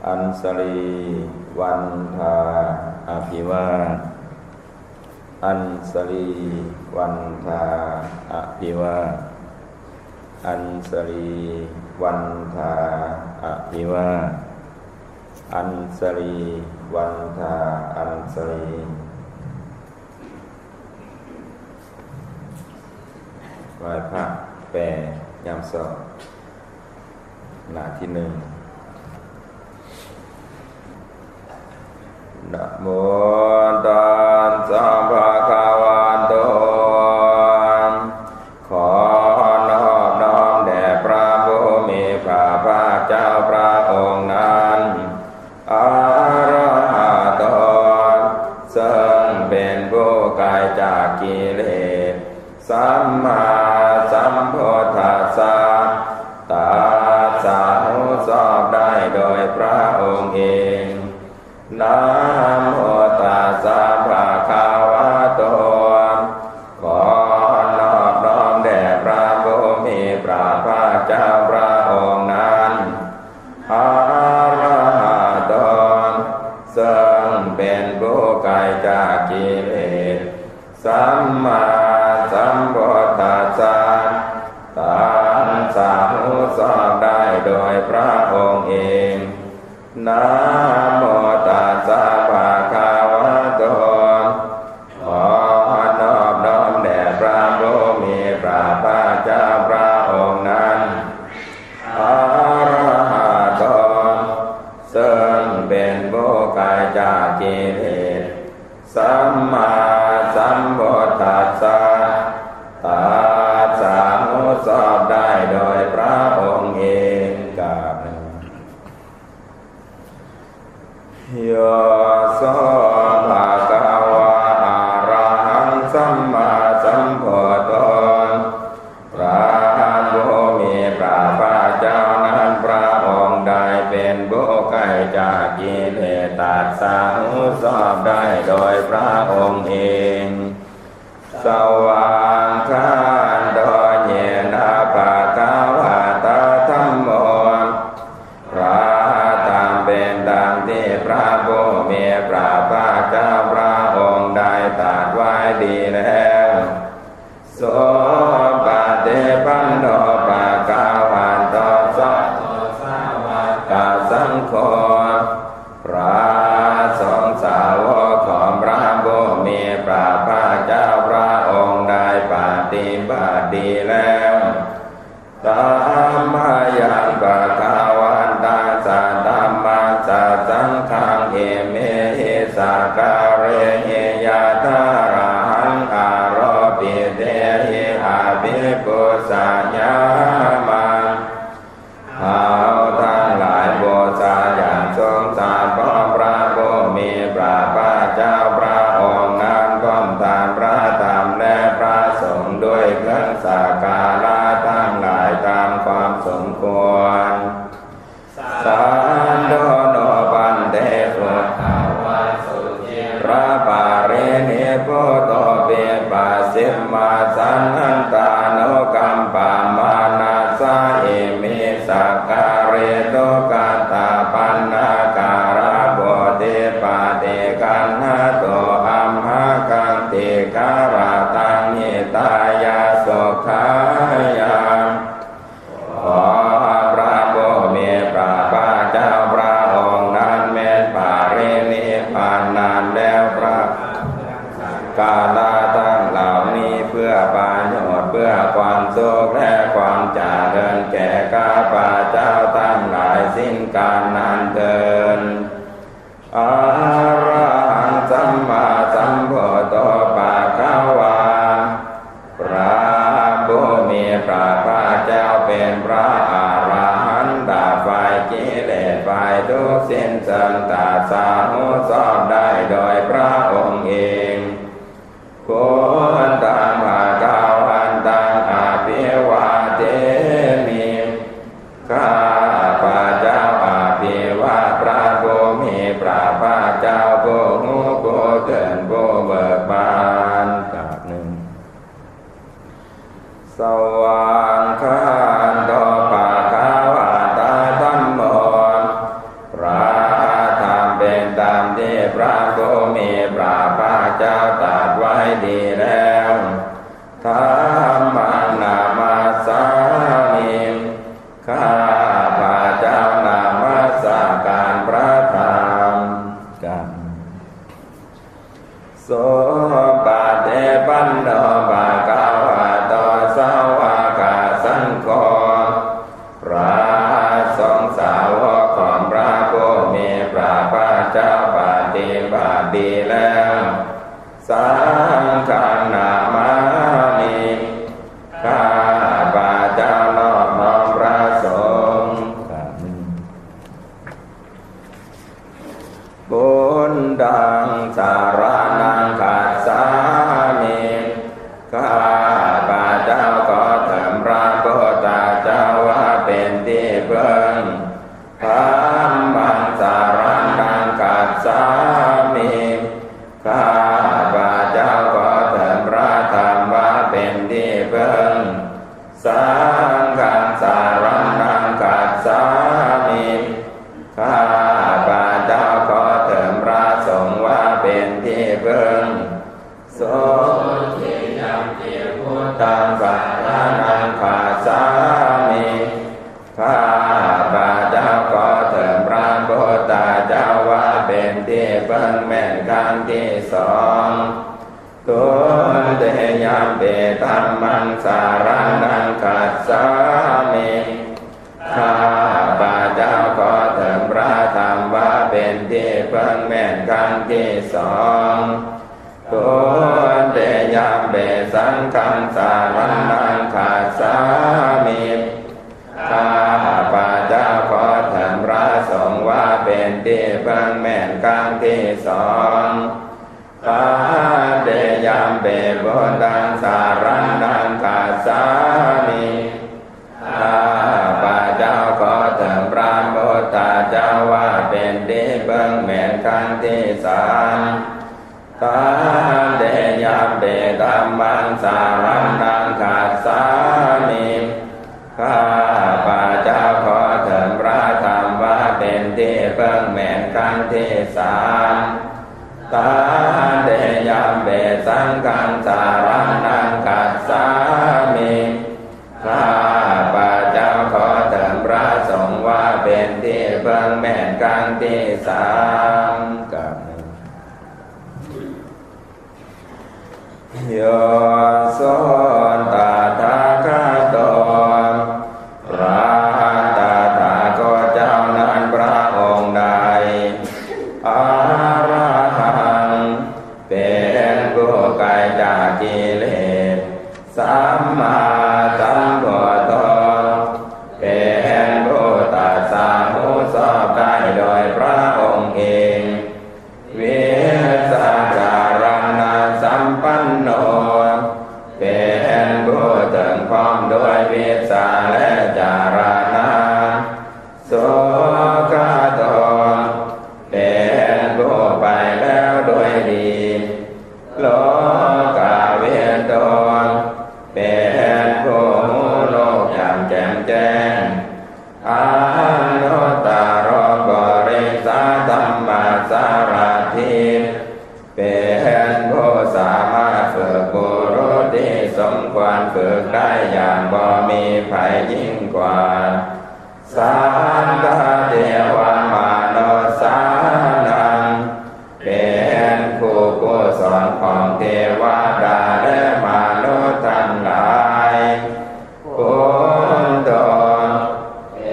ອັນສະລີວັນທາອະພິວາດ ອັນສະລີວັນທາອະພິວາດ ອັນສະລີວັນທາອະພິວາດ ອັນສະລີວັນທາ ອັນສະລີ ໄຫວ້ພະແປຍາມເຊົ້າ ໜ້າທີໜຶ່ງ ນະໂມຕັດສະພະຄະວະໂຕ ຂໍນອບນ້ອມແດ່ພະຜູ້ມີພະພາກເຈົ້າພະອົງນັ້ນ ອະລະຫະໂຕ ເຊິ່ງເປັນຜູ້ໄກຈາກກິເລດ ສຳມາສຳພຸດທັດສະ ຕັດສະຮູ້ຊອບໄດ້ໂດຍພະອົງເອງ ນະໂມຕັດສະພະຄະວະໂຕ ຂໍນອບນ້ອມແດ່ພະຜູ້ມີພະພາກເຈົ້າພະອົງນັ້ນ ອະລະຫະໂຕ ເຊິ່ງເປັນຜູ້ໄກຈາກກິເລດ ສຳມາສຳພຸດທັດສະ ຕັດສະຮູ້ຊອບໄດ້ໂດຍພະອົງເອງ ນະໂມຕັດສະພະຄະວະໂຕ ຂໍນອບນ້ອມແດ່ພະຜູ້ມີພະພາກເຈົ້າພະອົງນັ້ນ ອະລະຫະໂຕ ເຊິ່ງເປັນຜູ້ໄກຈາກກິເລດ ສຳມາສຳພຸດທັດສະ ຕັດສະຮູ້ຊອບໄດ້ໂດຍພະອົງເອງ ກາບໜຶ່ງ ໂຍ ໂສ ພະຄະວາ ອະລະຫັງ ສຳມາສຳພຸດໂທ ພະຜູ້ມີພະພາກເຈົ້ານັ້ນ ພະອົງໄດ້ເປັນຜູ້ໄກຈາກກິເລດ ຕັດສະຮູ້ຊອບໄດ້ໂດຍພະອົງເອງ ສະຫວ່າງຄັນໂຕ ເຍນະ ພະຄະວະຕາ ທຳໂມ ພະທຳເປັນທຳທີ່ພະຜູ້ມີພະພາກເຈົ້າພະອົງໄດ້ຕັດໄວ້ດີແລ້ວ ສຸປະຕິປັນໂນ ພະຄະວັນໂຕ ສາວະກະສັງໂຄ ພະສົງສາວົກຂອງພະຜູ້ມີພະພາກເຈົ້າພະອົງໄດ້ປະຕິບັດດີແລ້ວ ທຳມະຍັງ ພະຄະວັນຕັງ ສະທຳມັງ ສະສັງຄັງ ອິເມຫິ ສັກກາເຣຫິ ຍະຖາລະຫັງ ອາໂລປິເຕຫິ ອະພິປຸຊະຍາມະ ເຮົາທັງຫຼາຍບູຊາຢ່າງສູງສັກຂອງພະຜູ້ມີພະພາກເຈົ້າພະອົງນັ້ນ ພ້ອມທັງພະທຳ ແລະ ພະສົງ ດ້ວຍເຄື່ອງສັກກາລະທັງຫຼາຍຕາມຄວາມສົມຄວນ ສາທຸໂນ ພັນເຕ ບຸດທະວາສຸຈິຣະປະລິນິບພຸດໂຕ ວິປັດສິມມະສັນທັນຕານຸກຳປະມານັດສະ ອິມິ ສັກກາເຣຕຸກະຕະປັນນາກາລະໂພທິປະຕິກະນະໂຕ ອັມມະກັງ ຕິກະຣະຕັງ ຫິຕາຍະ ສຸຂາຍະ ຂໍພະຜູ້ມີພະພາກເຈົ້າພະອົງນັ້ນແມ່ນປະລິນິບພານນານແລ້ວ ພະກາລະທັງເຫຼົ່ານີ້ເພື່ອປະໂຫຍດ ເພື່ອຄວາມສຸກ ແລະ ຄວາມຈະເລີນແກ່ຂ້າພະເຈົ້າທັງຫຼາຍສິ້ນການນານເທີນ. ອະລະຫັງ ສຳມາສຳພຸດໂຕ ພະຄະວາ ພະຜູ້ມີພະພາກເຈົ້າເປັນພະອະລະຫັນ ດັບໄຟກິເລດໄຟທຸກສິ້ນເຊີງ ຕັດສະຮູ້ຊອບໄດ້ໂດຍພະອົງເອງ ພຸດທັງ ພະຄະວັນຕັງ ອະພິວາເທມິ ຂ້າພະເຈົ້າອະພິວາດພະຜູ້ມີພະພາກເຈົ້າ ຜູ້ຮູ້ຜູ້ຕື່ນ ຜູ້ເບີກບານ ກາບໜຶ່ງ ສະຫວ່າງຄັນໂຕ ພະຄະວະຕາ ທຳໂມ ພະ ດີແລ້ວ ສັງຄັງນາມາມິ ຂ້າພະເຈົ້ານອບນ້ອມພະສົງ. ພຸດທັງສະລະນັງຄັດສາມິ ຂ້າພະເຈົ້າຂໍເຕີມພະພຸດທະເຈົ້າວ່າເປັນທີ່ເພິ່ງ. ທຳມັງສະລະນັງຄັດສາມິ ຂ້າພະເຈົ້າຂໍເຕີມພະທຳວ່າເປັນທີ່ເພິ່ງ. ສັງຄັງສະລະນັງຄັດສາມິ ຂ້າພະເຈົ້າຂໍເຕີມພະສົງວ່າເປັນທີ່ເພິ່ງ. ໂສຕິຍັມປິພຸດທັງສະລະນັງຄັດສາມິ ຂ້າພະເຈົ້າຂໍເຕີມພະພຸດທະເຈົ້າວ່າເປັນທີ່ເພິ່ງແມ່ນຄັ້ງທີສອງ. ທຸຕິຍຳປິທຳມັງສະລະນັງຄັດສາມິ ຂ້າພະເຈົ້າຂໍເຕີມພະທຳວ່າເປັນທີ່ເພິ່ງແມ່ນຄັ້ງທີສອງ. ທຸຕິຍຳປິສັງຄັງສະລະນັງຄັດສາມິ ຂ້າພະເຈົ້າຂໍເຕີມພະສົງວ່າເປັນທີ່ເພິ່ງແມ່ນຄັ້ງທີສອງ. ຕະຕິຍຳປິ ພຸດທັງສະລະນັງຄັດສາມິ ຂ້າພະເຈົ້າຂໍເຕີມພະພຸດທະເຈົ້າວ່າເປັນທີ່ເພິ່ງແມ່ນຄັ້ງທີສາມ. ຕະຕິຍຳປິ ທຳມັງສະລະນັງຄັດສາມິ ຂ້າພະເຈົ້າຂໍເຕີມພະທຳວ່າເປັນທີ່ເພິ່ງແມ່ນຄັ້ງທີສາມ. ຕະຕິຍຳປິ ສັງຄັງສະລະນັງຄັດສາມິ ຂ້າພະເຈົ້າຂໍເຕີມພະສົງວ່າເປັນທີ່ເພິ່ງແມ່ນຄັ້ງທີສາມ. ໂຍ ໂສ ຕະຖາຄະໂຕ ພະຕະຖາຄົດເຈົ້ານັ້ນພະອົງໃດ ອະລະຫັງ ເປັນຜູ້ໄກຈາກກິເລດ ສຳມາສຳພຸດໂທ ເປັນຜູ້ຕັດສະຮູ້ຊອບໄດ້ໂດຍພະອົງເອງ ວິຊາຈາລະນະສຳປັນໂນ ເປັນຜູ້ເຖິງພ້ອມດ້ວຍວິຊາແລະຈາລະນະ. ສຸຂະໂຕ ເປັນຜູ້ໄປແລ້ວດ້ວຍດີ. ໂລກາວິໂຕ ເປັນຜູ້ຮູ້ໂລກຢ່າງແຈ່ມແຈ້ງ. ອະນຸດຕະໂລ ປະລິສັດທຳມະສາລະຖິ ເປັນຜູ້ສາມາດຝຶກບຸລຸດທີ່ສົມຄວນຝຶກໄດ້ຢ່າງບໍ່ມີໃຜຍິ່ງກວ່າ. ສັດຖະເທວະມະນຸດສານັງ ເປັນຄູຄູສອນຂອງເທວະດາ ແລະ ມະນຸດທັງຫຼາຍ. ພຸດໂທ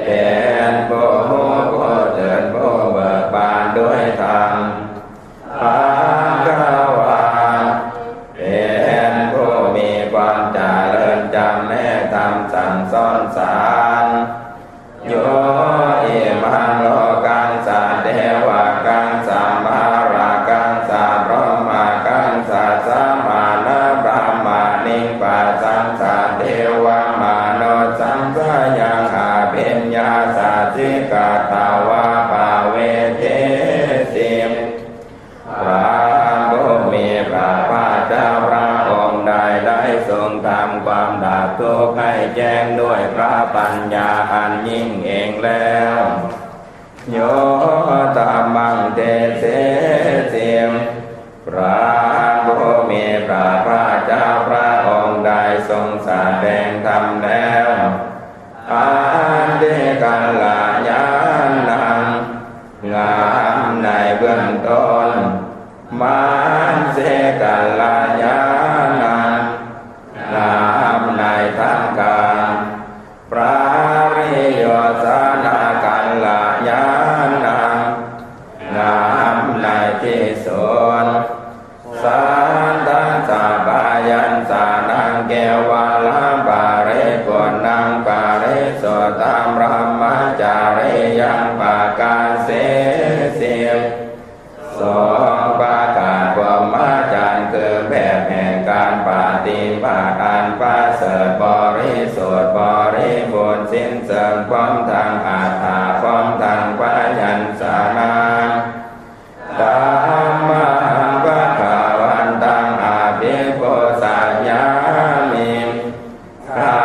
ເປັນຜູ້ຮູ້ຜູ້ຕື່ນຜູ້ເບີກບານດ້ວຍທຳ. ພະຄະວາ ເປັນຜູ້ມີຄວາມຈະເລີນຈຳແນກທຳສັ່ງສອນສານ. ໂຍ ອິມັງໂລກັງ ສັດເທວະກັງ ສະມະລະກັງ ສະພົມມະກັງ ສະສະມະນະບຣາໝະນິງ ປະສັງ ສັດເທວະມະນຸດສັງ ສະຍັງ ອະພິນຍາ ສະສິກະຕະວາ ປະເວເທສີ. ພະຜູ້ມີພະພາກເຈົ້າພະອົງໃດໄດ້ຊົງທຳຄວາມດັບທຸກໃຫ້ແຈ້ງດ້ວຍພະປັນຍາອັນຍິ່ງເອງແລ້ວ. ໂຍ ທຳມັງເດເສສີ ພະຜູ້ມີພະພາກເຈົ້າພະອົງໃດຊົງສະແດງທຳແລ້ວ. ອັນຕິກາລະຍານັງ ງາມໃນເບື້ອງຕົ້ນ. ມັດສິກາລະຍານັງ ງາມໃນທາງການ. ປະລິໂຍຊານະກາລະຍານັງ ງາມໃນທີ່ສຸດ. ພ້ອມທັງອັດຖະ ພ້ອມທັງພະຍັນຊະນະ. ທຳມະຫັງ ພະຄະວັນຕັງ ອະພິປູຊະຍາມິ ຂ້າ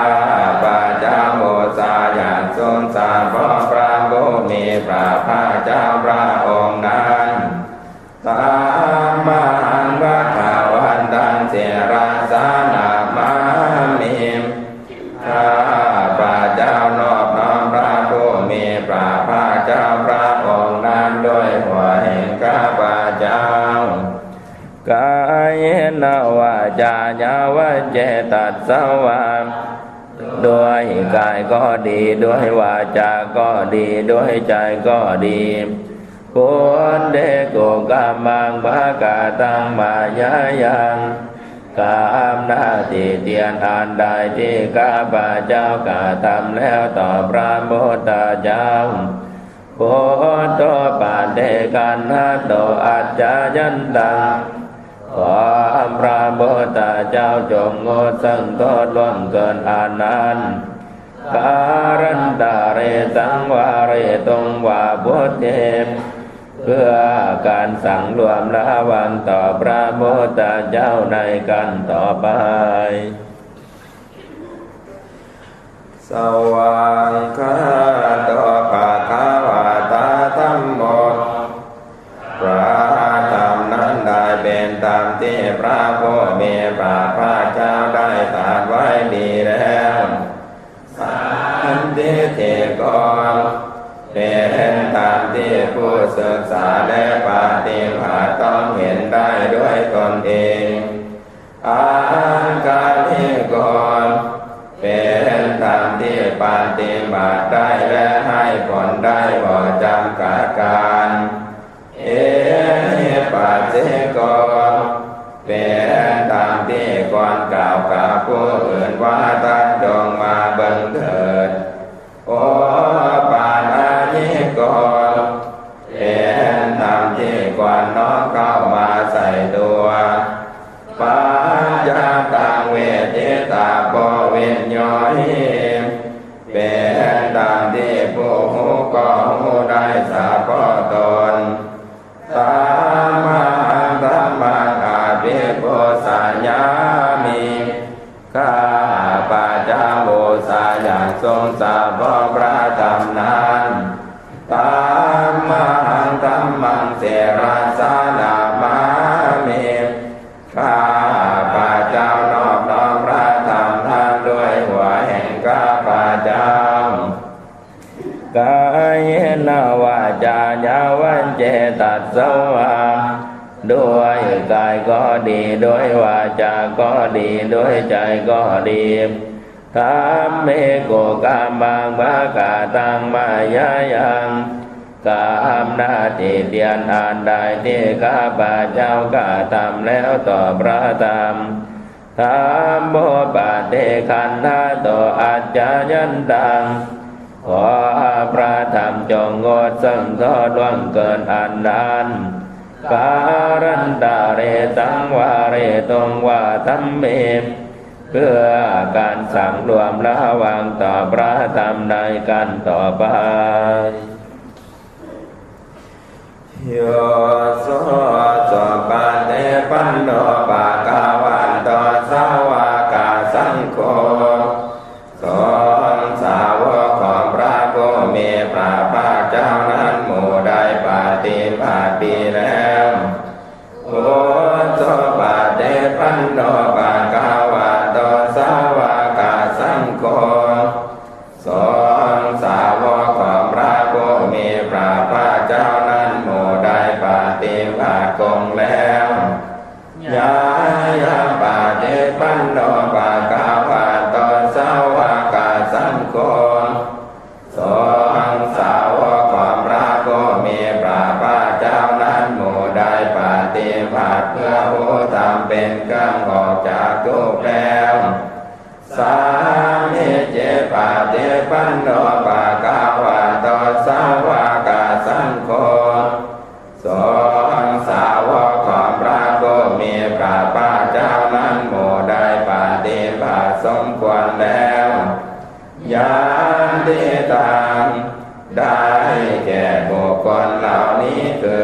ພະເຈົ້າບູຊາຢ່າງສູງສາເພາະພະຜູ້ມີພະພາກເຈົ້າພະອົງນັ້ນ. ທຳມະຫັງ ພະຄະວັນຕັງ ສິລະສານະມາມິ ຂ້າພະເຈົ້ານອບນ້ອມພະຜູ້ມີພະພາກເຈົ້າພະອົງນັ້ນດ້ວຍຫົວແຫ່ງຂ້າພະເຈົ້າ. ກາເຍນະວາຈາຍາວະເຈຕັດສະວາ ດ້ວຍກາຍກໍດີ ດ້ວຍວາຈາກໍດີ ດ້ວຍໃຈກໍດີ ພຸນເທກຸກຳມັງພະກະຕັງມາຍາຍັງ ກຳໜ້າທີ່ຕຽນອັນໃດທີ່ຂ້າພະເຈົ້າກະທຳແລ້ວຕໍ່ພະພຸດທະເຈົ້າ ພຸດໂທປະເທການະໂຕ ອັດຈາຍັນຕັງ ຂໍພະພຸດທະເຈົ້າຈົ່ງງົດເຊິ່ງໂທດລ່ວງເກີນອັນນັ້ນ ກາລັນຕະເຣ ສັງວາເຣຕຸງວາພຸດເທ ເພື່ອການສັງລວມລະວັງຕໍ່ພະພຸດທະເຈົ້າໃນຂັ້ນຕໍ່ໄປ. ສະວາກະໂຕ ພະຄະວະຕາ ທຳໂມ ພະທຳນັ້ນໄດ້ເປັນທຳທີ່ພະຜູ້ມີພະພາກເຈົ້າໄດ້ຕັດໄວ້ດີແລ້ວ. ສັນທິຕິໂກ ເປັນທຳທີ່ຜູ້ສຶກສາແລະປະຕິບັດຕ້ອງເຫັນໄດ້ດ້ວຍຕົນເອງ. ອັກກະລິໂກ ເປັນທຳທີ່ປະຕິບັດໄດ້ ແລະໃຫ້ຜົນໄດ້ບໍ່ຈຳກັດການ. ເອຫິປັດສິໂກ ເປັນທຳທີ່ຄວນກ່າວກັບຜູ້ອື່ນວ່າ ທ່ານຈົ່ງມາເບິ່ງເຖີດ. ໂອປະນະຍິໂກ ເປັນທຳທີ່ຄວນນ້ອມເຂົ້າມາໃສ່ຕົວ. ປັດຈະຕັງເວທິຕາໂພ ວິນໂຍຫິ ເປັນທຳທີ່ຜູ້ຮູ້ກໍຮູ້ໄດ້ສະເພາະຕົນ. ທຳມະຫັງ ທຳມັງ ອະພິປູຊະຍາມິ ຂ້າພະເຈົ້າບູຊາຢ່າງສູງສາເພາະພະທຳນັ້ນ. ທຳມະຫັງ ທຳມັງ ສິລະສານະມາມິ ຂ້າພະເຈົ້ານອບນ້ອມພະທຳນັ້ນດ້ວຍຫົວແຫ່ງຂ້າພະເຈົ້າ. ກາເຍນະວາຈາຍາວະເຈຕັດສະວາ ດ້ວຍກາຍກໍດີ ດ້ວຍວາຈາກໍດີ ດ້ວຍໃຈກໍດີ ທຳເມກຸກຳມັງພະກະຕັງມາຍາຍັງ ກຳໜ້າທີ່ຕຽນອັນໃດທີ່ຂ້າພະເຈົ້າກະທຳແລ້ວຕໍ່ພະທຳ ທຳໂມປະເທການະໂຕ ອັດຈາຍັນຕັງ ຂໍພະທຳຈົ່ງງົດເຊິ່ງໂທດລ່ວງເກີນອັນນັ້ນ ກາລັນຕະເຣ ສັງວາເຣຕຸງວາທຳເມ ເພື່ອການສັງລວມລະວັງຕໍ່ພະທຳໃນຂັ້ນຕໍ່ໄປ. ໂຍໂສ ສຸປະຕິປັນໂນ ພະຄະວະໂຕ ສາວະກະສັງໂຄ ສົງສາວົກຂອງພະຜູ້ມີພະພາກເຈົ້ານັ້ນ ໝູ່ໄດ້ປະຕິບັດດີແລ້ວ. ອຸຈຸປະຕິປັນໂນ ພະຄະວະໂຕ ສາວະກະສັງໂຄ ສົງສາວົກຂອງພະຜູ້ມີພະພາກເຈົ້ານັ້ນ ໝູ່ໄດ້ປະຕິບັດກົງແລ້ວ. ຍາຍັງປະຕິປັນໂນ ພະຄະວະໂຕ ສາວະກະສັງໂຄ ສົງສາວົກຂອງພະຜູ້ມີພະພາກເຈົ້ານັ້ນ ໝູ່ໄດ້ປະຕິບັດເພື່ອຮູ້ທຳເປັນເຄື່ອງອອກຈາກທຸກແລ້ວ. ສາມີຈິປະຕິປັນໂນ ພະຄະວະໂຕ ສາວະກະສັງໂຄ ສົງສາວົກຂອງພະຜູ້ມີພະພາກເຈົ້ານັ້ນ ໝູ່ໄດ້ປະຕິບັດສົມຄວນແລ້ວ. ຍານທິຕ ນີ້ຄື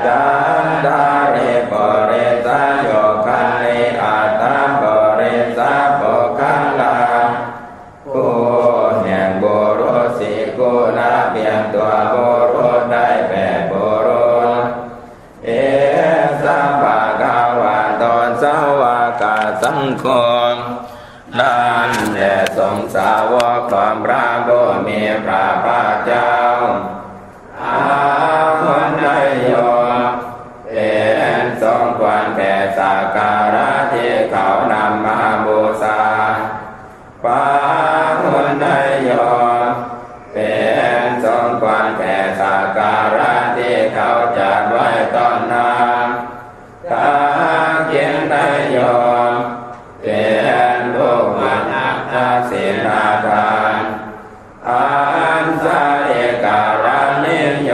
ຈັນທາລິ ບໍລິສັດ ໂຍຄາລິ ອັດຖະບໍລິສັດ ປຸກຄະລາ ຜູ້ແຫ່ງບຸລຸດ ສິກຸລະ ປ່ຽນຕົວບຸລຸດໄດ້ແປດບຸລຸດ. ເອສະ ພະຄະວະໂຕ ສາວະກະສັງໂຄ ນັ້ນແລະ ສົງສາວົກຂອງພະຜູ້ມີພະພາກເຈົ້າ ພາຮຸນນະໂຍ ເປັນສົມຄວນແກ່ສັກກາລະທີ່ເຂົານຳມາບູຊາ. ພາຮຸນນະໂຍ ເປັນສົມຄວນແກ່ສັກກາລະທີ່ເຂົາຈັດໄວ້ຕ້ອນຮັບ. ທັກກິນນະໂຍ ເປັນຜູ້ຄວນຮັບທັກສິນນະທານ. ອັນຊາລິກາລະນິໂຍ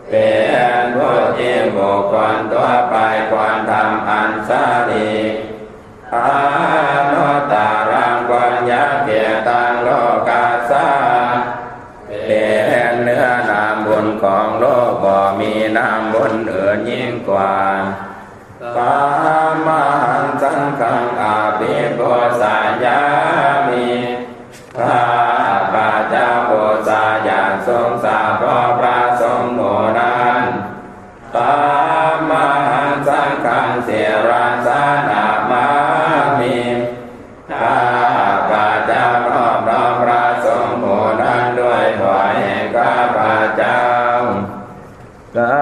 ເປັນຜູ້ທີ່ບຸກຄົນທົ່ວໄປຄວນທຳອັນຊາລິ. ອະນຸດຕະລັງ ຄວນຍັງເຂດທັງໂລກັດສາ ເປັນເນື້ອນາມບຸນຂອງໂລກ ບໍ່ມີນາມບຸນອື່ນຍິ່ງກວ່າ. ທຳມະຫັງ ສັງຄັງ ອະພິປູຊະຢາມິ ຂ້າພະເຈົ້າບູຊາຢ່າງສູງສາເພາະພະສົງໝູ່ນັ້ນ. ທຳມະຫັງ ສັງຄັງ ສິລະສະນະມາມິ ຂ້າພະເຈົ້ານອບນ້ອມພະສົງໝູ່ນັ້ນດ້ວຍຫົວແຫ່ງຂ້າພະເຈົ້າ. ກາ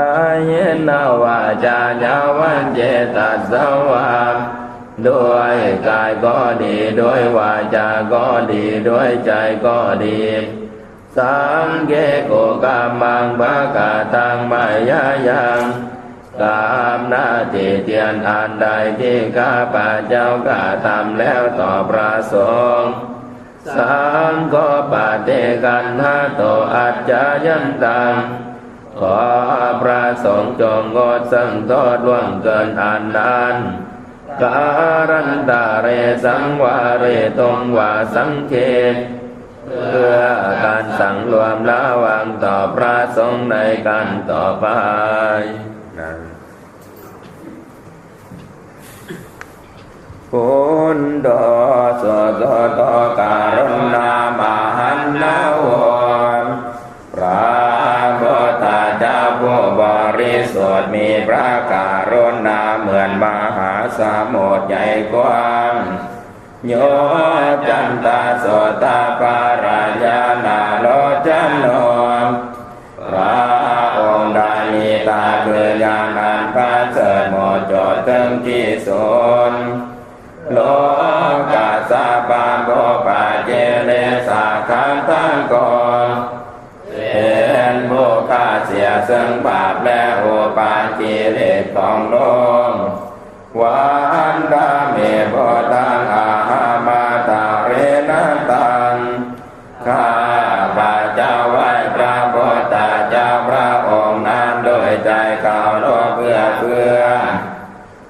ເຍນະວາຈາຍາວະເຈຕະສະວາ ດ້ວຍກາຍກໍດີ ດ້ວຍວາຈາກໍດີ ດ້ວຍໃຈກໍດີ. ສັງເກກຸກຳມັງພະກະຕັງມາຍາຍັງ ກຳໜ້າທີ່ຕຽນອັນໃດທີ່ຂ້າພະເຈົ້າກະທຳແລ້ວຕໍ່ພະສົງ. ສັງໂຄປະຕິຄັນຫະໂຕ ອັດຈາຍັນຕັງ ຂໍພະສົງຈົ່ງງົດເຊິ່ງໂທດລ່ວງເກີນອັນນັ້ນ. ກາລັນຕະເຣ ສັງວາເຣຕຸງວາສັງເຄ ເພື່ອການສັງລວມລະວັງຕໍ່ພະສົງໃນການຕໍ່ໄປ. ພຸນໂທ ສຸສຸໂຕ ກະລຸນາມະຫັນນະໂວ ພະພຸດທະເຈົ້າຜູ້ບໍລິສຸດ ມີພະກະລຸນາເໝືອນມະຫາສະໝຸດໃຫຍ່ກວ້າງ. ໂຍ ຈັນຕະໂສຕະປະລະຍານະໂລຈະໂນ ພະອົງໃດມີຕາຄືຍານອັນປະເສີດໝົດຈົດເຖິງທີ່ສຸດ. ໂລກັດສະປະໂມ ປະກິເລສະຂັດຖະໂກ ເປັນຜູ້ຂ້າເສຍເຊິ່ງບາບ ແລະ ອຸປະກິເລດຂອງໂລກ. ວັນດາມິ ພຸດທັງ ອະຫະມາທາເຣນະຕັງ ຂ້າພະເຈົ້າໄຫວ້ພະພຸດທະເຈົ້າພະອົງນັ້ນໂດຍໃຈເຄົາລົບເອື້ອເຟື້ອ.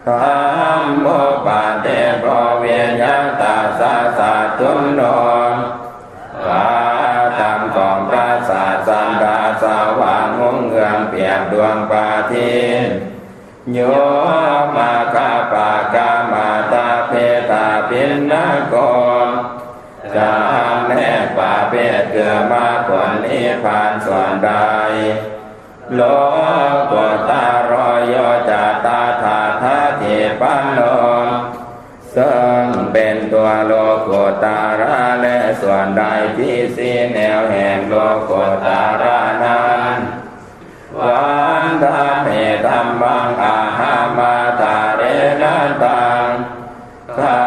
ທຳໂມປະເທໂພ ວິຍະຕາສະ ສັດຖຸນໂນ ພະທຳຂອງພະສັດສັນດາສະຫວ່າງຮຸ່ງເຮືອງປຽບດວງພະທິດ. ໂຍ ມະຄະປະກາມາຕະເພຕະພິນນະໂກ ຈຳແນກປະເພດຄືມາຜົນນິບພານສ່ວນໃດ. ໂລກຸດຕະໂລ ໂຍ ຈະຕະຖາທາທິປັນໂນ ເຊິ່ງເປັນຕົວໂລກຸດຕະລະ ແລະ ສ່ວນໃດທີ່ຊີ້ແນວແຫ່ງໂລກຸດຕະລະນັ້ນ. ວັນດາມິ ທຳມັງ ອະຫະມາທາເຣນະຕັງ ຂ້າ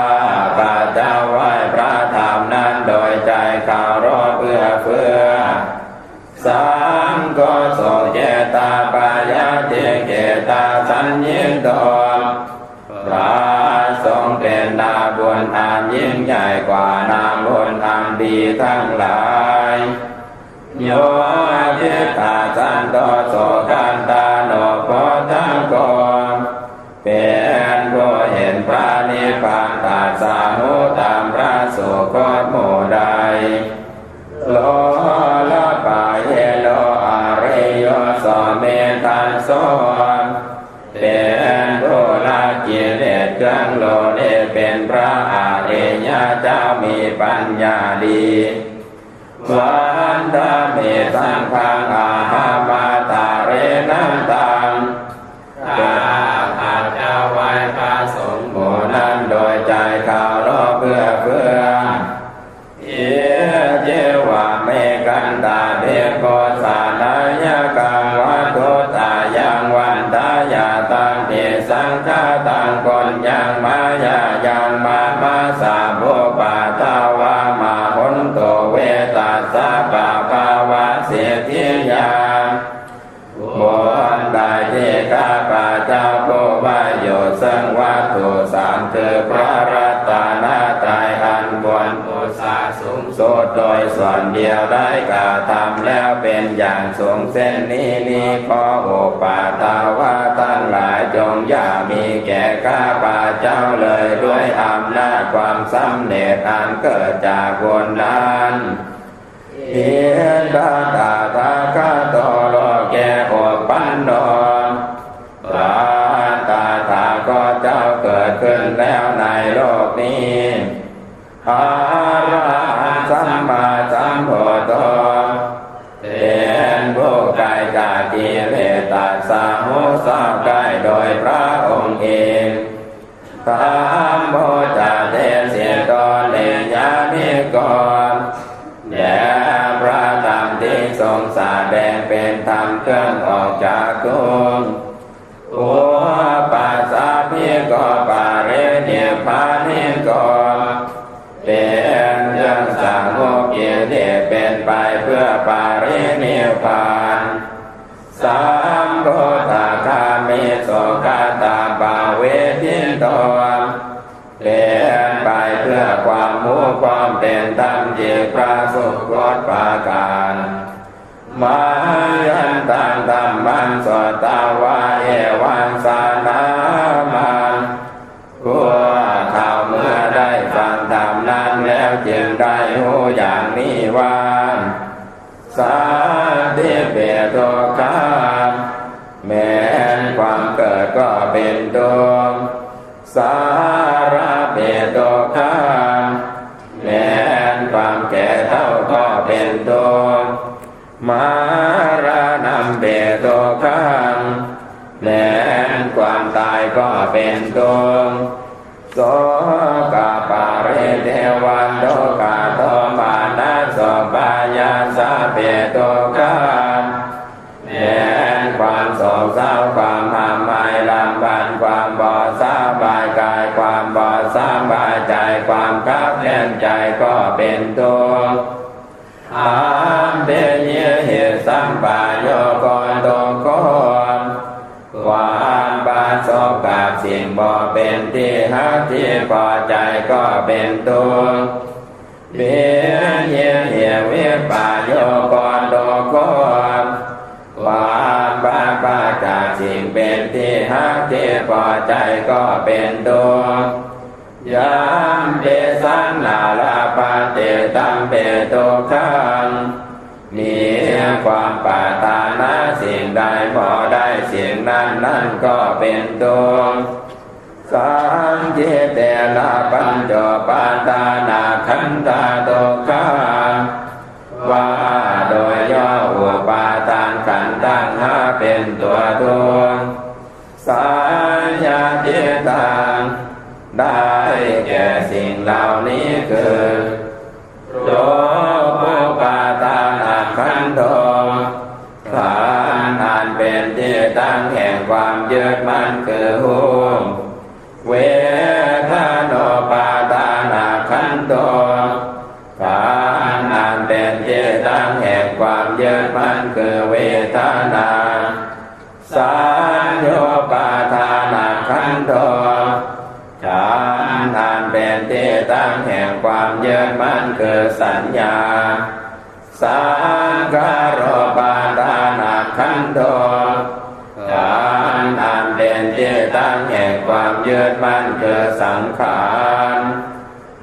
ພະເຈົ້າໄຫວ້ພະທຳນັ້ນໂດຍໃຈເຄົາລົບເອື້ອເຟື້ອ. ສັງໂຄ ສຸເກຕະປະຍາທິເກຕະສັນຍິໂຕ ພະສົງເປັນນາບຸນອັນຍິ່ງໃຫຍ່ກວ່ານາບຸນອັນດີທັງຫຼາຍ. ໂຍ ທິຕາສັນໂຕ ສຸຂັນຕານຸໂພທະໂກ ເປັນຜູ້ເຫັນພະນິບພານ ຕັດສະຮູ້ຕາມພະສຸຄົດໝູ່ໃດ. ໂລລະປະເຍໂນ ອະລິໂຍ ປັນຍາດີ. ວັນທະເມ ສັງຄັງ ອາຫາມາທາເຣນະຕັງ ຂ້າພະເຈົ້າໄຫວ້ພະສົງໝູ່ນັ້ນໂດຍໃຈເຄົາລົບເອື້ອເຟື້ອ. ອິດທິວະເມ ຄັນຕາເບໂກ ສານາຍະກັງ ວັດຖຸຕາຍັງ ວັນທະຍາຕັງ ທີສັງຄະຕັງ ປຸນຍັງ ມາຍາຍັງ ມະມະສາ ປຸບປະທາວາ ມະຫົນຕຸ ເວຕັດສະ ປະພາວະ ສິດທິຍາ. ບຸນໃດທີ່ຂ້າພະເຈົ້າຜູ້ວ່າຢູ່ເຊິ່ງວັດຖຸສາມ ຄືພະລັດຕະນະໄຕ ອັນຄວນບູຊາສູງສຸດໂດຍສ່ວນດຽວໄດ້ກະທຳແລ້ວເປັນຢ່າງສູງເຊັ່ນນີ້ນີ້ ຂໍອຸປະຖາວະທັງຫຼາຍຈົ່ງຢ່າມີແກ່ຂ້າພະເຈົ້າເລີຍ ດ້ວຍອຳນາດຄວາມສຳເລັດອັນເກີດຈາກບຸນນັ້ນ. ອິດທັງ ຕະຖາຄະໂຕ ໂລເກ ອຸປັນໂນ ພະຕະຖາຄົດເຈົ້າເກີດຂຶ້ນແລ້ວໃນໂລກນີ້ ອະລະຫັງ ສຳມາສຳພຸດໂທ ເປັນຜູ້ໄກຈາກກິເລດ ຕັດສະຮູ້ຊອບໄດ້ໂດຍພະອົງເອງ. ທຳໂມ ຈະເຕສິໂຕ ເນຍານິໂກ ແລະ ພະທຳທີ່ຊົງສະແດງເປັນທຳເຄື່ອງອອກຈາກທຸກ ອຸປະສຳມິໂກ ປະລິນິບພານິໂກ ເປັນເຄື່ອງສະຫງົບກິເລດ ເປັນໄປເພື່ອປະລິນິບພານ. ສຳໂພທາຄາມິ ໂສຄະຕະປະເວທິໂຕ ເປັນໄປເພື່ອຄວາມຮູ້ຄວາມເປັນທຳທີ່ປະສົງກົດປະການ. ມາຍັນຕັງ ທຳມັງ ໂສຕະວາ ເອວັງສະນາມະ ພວກເຂົາເມື່ອໄດ້ຟັງທຳນັ້ນແລ້ວ ຈຶ່ງໄດ້ຮູ້ຢ່າງນີ້ວ່າ ສັນທິເປທຸກຂັງ ແມ່ນຄວາມເກີດກໍເປັນທຸກ ສາລະເປທຸກຂັງ ແມ່ນຄວາມແກ່ເຖົ້າກໍເປັນທຸກ ມະລະນຳເປທຸກຂັງ ແມ່ນຄວາມຕາຍກໍເປັນທຸກ ໂສກະປະລິເທວະທຸກຂະໂທມະນັດໂສພະຍາສະເປທຸກຂັງ ແມ່ນຄວາມໂສກເສົ້າ ຄວາມຮ່ຳໄຫ້ລຳພັນ ຄວາມບໍ່ສະບາຍກາຍ ຄວາມບໍ່ສະບາຍໃຈ ຄວາມຄັບແຄ້ນໃຈກໍເປັນທຸກ ອັມເປຫິ ສັມປະໂຍໂກ ທຸກໂຄ ຄວາມປະສົບກັບສິ່ງບໍ່ເປັນທີ່ຮັກທີ່ພໍໃຈກໍເປັນທຸກ ວິຫິ ວິປະໂຍໂກ ທຸກໂຄ ຄວາມພາດພາກຈາກສິ່ງເປັນທີ່ຮັກທີ່ພໍໃຈກໍເປັນທຸກ ຍາມເປສັງ ນາລະປະຕິຕັມເປທຸກຂັງ ມີຄວາມປາດຖະໜາສິ່ງໃດບໍ່ໄດ້ສິ່ງນັ້ນ ນັ້ນກໍເປັນທຸກ ສັງກິເຕນະ ປັນຈຸປາທານະຂັນທາ ທຸກຂະ ວ່າໂດຍຫຍໍ້ອຸປາທານຂັນທັງຫ້າເປັນຕົວທຸກ ສາຍາທິຕັງ ໄດ້ແກ່ສິ່ງເຫຼົ່ານີ້ຄື ຮູບອຸປາທານະຂັນໂທ ຂັນອັນເປັນທີ່ຕັ້ງແຫ່ງຄວາມຍຶດໝັ້ນຄືຮູບ ເວທະໂນປາທານະຂັນໂທ ຂັນອັນເປັນທີ່ຕັ້ງແຫ່ງຄວາມຍຶດໝັ້ນຄືເວທະນາ ສັນໂຍປາທານະຂັນໂທ ຂັນອັນເປັນທີ່ຕັ້ງແຫ່ງຄວາມຍຶດໝັ້ນຄືສັນຍາ ສັງຂາໂຣປາທານະຂັນໂທ ຂັນອັນເປັນທີ່ຕັ້ງແຫ່ງຄວາມຍຶດໝັ້ນຄືສັງຂານ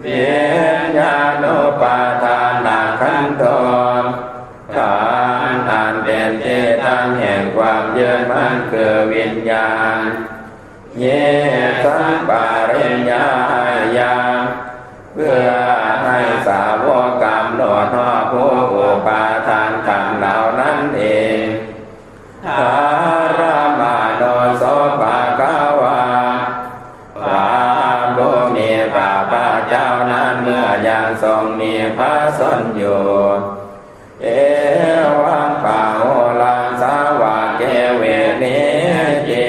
ວິນຍານູປາທານະຂັນໂທ ຂັນອັນເປັນທີ່ຕັ້ງແຫ່ງຄວາມຍຶດໝັ້ນຄືວິນຍານ ເຍ ສັມປະລິນຍາຍາ ເພື່ອໃຫ້ ເພາະຜູ້ອຸປາທານຂັນເຫຼົ່ານັ້ນເອງ. ທະລະມະໂນ ໂສ ພະຄະວາ ພະຜູ້ມີພະພາກເຈົ້ານັ້ນເມື່ອຍັງຊົງມີພະຊົນຢູ່ ເອວັງປະໂຫລາສະວະເກ ວິນິດຕິ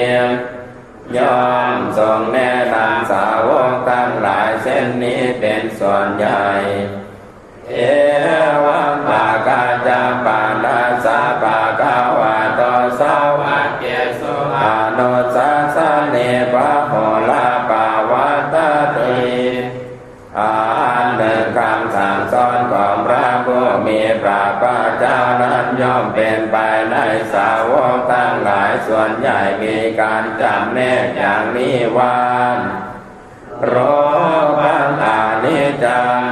ຍ່ອມຊົງແນະນຳສາວົກທັງຫຼາຍເຊັ່ນນີ້ເປັນສ່ວນໃຫຍ່. ເອວັງປະກາຈັງປະນັດສະພະຄະວະໂຕ ສາວະເກສຸ ອະນຸສາສະເນ ພະໂຫລາປະວັດຕະຕິ ອັນໜຶ່ງຄຳສັ່ງສອນຂອງພະຜູ້ມີພະພາກເຈົ້ານັ້ນ ຍ່ອມເປັນໄປໃນສາວົກທັງຫຼາຍສ່ວນໃຫຍ່ມີການຈຳແນກຢ່າງນີ້ວ່າ ຮູປັງອະນິດຈັງ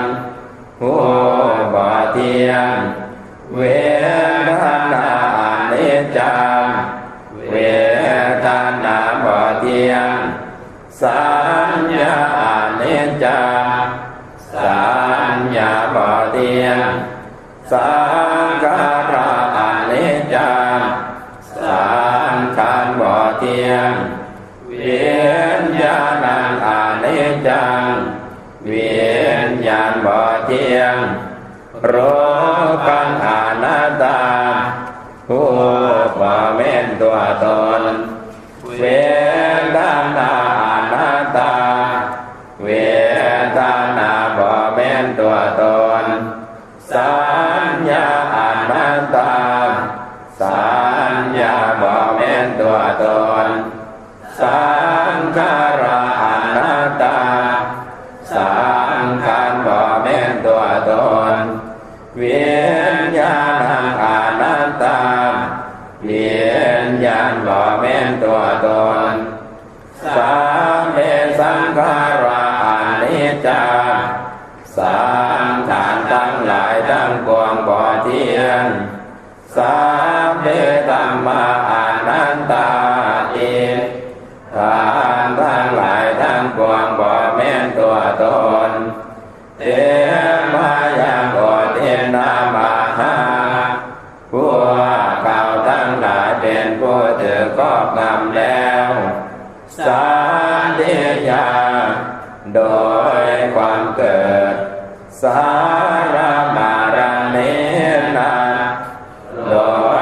ຮູບບໍ່ທ່ຽງ, ເວທະນາອະນິດຈັງ ເວທະນາບໍ່ທ່ຽງ, ສັນຍາອະນິດຈັງ ສັນຍາບໍ່ທ່ຽງ, ສັງຂາຣາອະນິດຈັງ ສັງຂານບໍ່ທ່ຽງ, ວິນຍານັງອະນິດຈັງ ວິນຍານບໍ່ທ່ຽງ, ຮູປັງອະນັດຕາ ຮູບບໍ່ແມ່ນຕົວຕົນ, ເວທະນາອະນັດຕາ ເວທະນາບໍ່ແມ່ນຕົວຕົນ, ສັນຍາອະນັດຕາ ສັນຍາບໍ່ແມ່ນຕົວຕົນ, ສັງຂາຣາອະນັດຕາ ສັງຂານບໍ່ແມ່ນຕົວຕົນ, ວິນຍານັງອະນັດຕາ ວິນຍານບໍ່ແມ່ນຕົວຕົນ, ສັບເພສັງຂາຣາອະນິດຈາ ສັງຂານທັງຫຼາຍທັງປວງບໍ່ທ່ຽງ, ສັບເພທຳມາອະນັດຕາຕິ ທຳທັງຫຼາຍທັງປວງບໍ່ແມ່ນຕົວຕົນ, ເຕມະຍັງໂອທິນນາມະຫາ ພວກເຂົາທັງຫຼາຍເປັນຜູ້ຖືກຄອບງຳແລ້ວ, ສາທິຍາ ໂດຍຄວາມເກີດ, ສາລະມະລະເນນະ ໂດ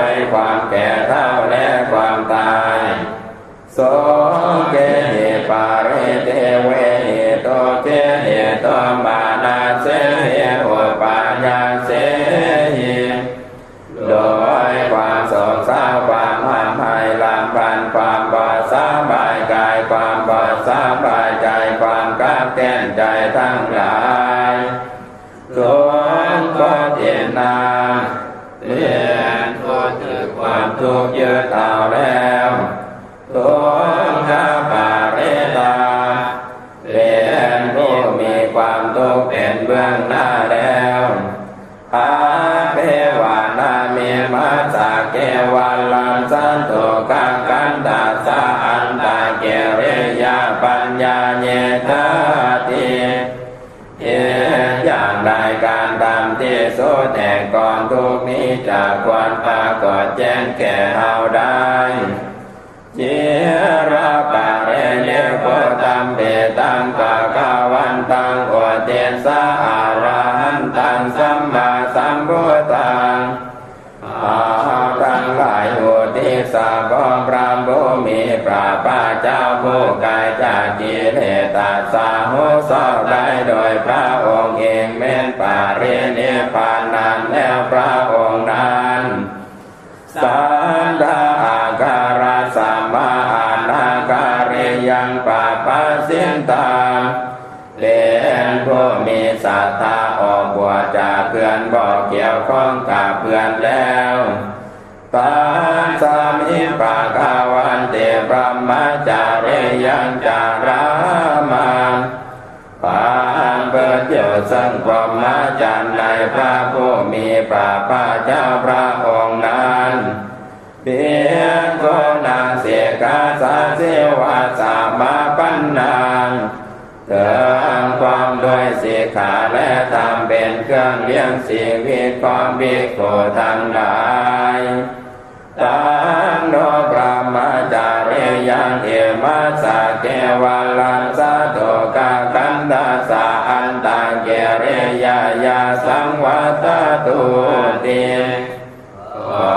ຍຄວາມແກ່ເຖົ້າແລະຄວາມຕາຍ, ໂສເກຫິ ປະລິເທເວຫິ ທຸກເຂຫິ ໂທມະນັດເສຫິ ອຸປະຍາເສຫິ ໂດຍຄວາມໂສກເສົ້າ ຄວາມຮ່ຳໄຫ້ລຳພັນ ຄວາມບໍ່ສະບາຍກາຍ ຄວາມບໍ່ສະບາຍໃຈ ຄວາມຄັບແຄ້ນໃຈທັງຫຼາຍ, ທຸກຂະຕິນາ ເປັນຜູ້ຖືກຄວາມທຸກຍຶດເອົາແລ້ວ, ທຸກຂະປະລິຕາ ເປັນຜູ້ມີຄວາມທຸກເປັນເບື້ອງໜ້າແລ້ວ, ອະເພວານາມິມາສະເກວະລາສັນຕຸກະຄັນທັດສະ ອັນຕະກິລິຍາປັນຍາເຍທາຕິ ເຮັດຢ່າງໃດການທຳທີ່ສຸດແຫ່ງກອງທຸກນີ້ຈະຄວນປາກົດແຈ້ງແກ່ເຮົາໄດ້? ຈິລະປະລິນິບພຸດຕັມປີຕັງພະຄະວັນຕັງ ອຸທິດສະອະລະຫັນຕັງສຳມາສຳພຸດທັງ ເຮົາທັງຫຼາຍອຸທິດສະຂອງພະຜູ້ມີພະພາກເຈົ້າ ຜູ້ໄກຈາກກິເລສາສາຫົວຊອກໄດ້ໂດຍພະອົງເອງ ແມ່ນປະລິນິບພານນານແລ້ວພະອົງນັ້ນ. ສັດທາອັກຂະຣະສະມາອະນາກາລິຍັງປະປະສິນທາ ເປັນຜູ້ມີສັດທາອອກບວດຈາກເພື່ອນບໍ່ກ່ຽວຂ້ອງກັບເພື່ອນແລ້ວ. ຕັດສະມິປະຄະວັນຕິ ບຣະມະຈາຣິຍັງຈາຣາມາ ປະພຶດຢູ່ເຊິ່ງພົມມະຈັນໃນພະຜູ້ມີພະພາກເຈົ້າພະອົງນັ້ນ. ພິກຂຸນັງສິກຂາສາສິວະສະມາປັນນັງ ເຖິງ ພ້ອມດ້ວຍສິກຂາ ແລະ ທຳເປັນເຄື່ອງລ້ຽງຊີວິດຂອງພິກຂຸທັງຫຼາຍ. ຕັງໂນ ບຣະມະຈາຣິຍັງ ອິມັດສະ ເກວະລັດສະ ໂຕກະກັນທັດສະ ອັນຕະກິລິຍາຍາ ສັງວັດຕະຕຸຕິ ຂໍ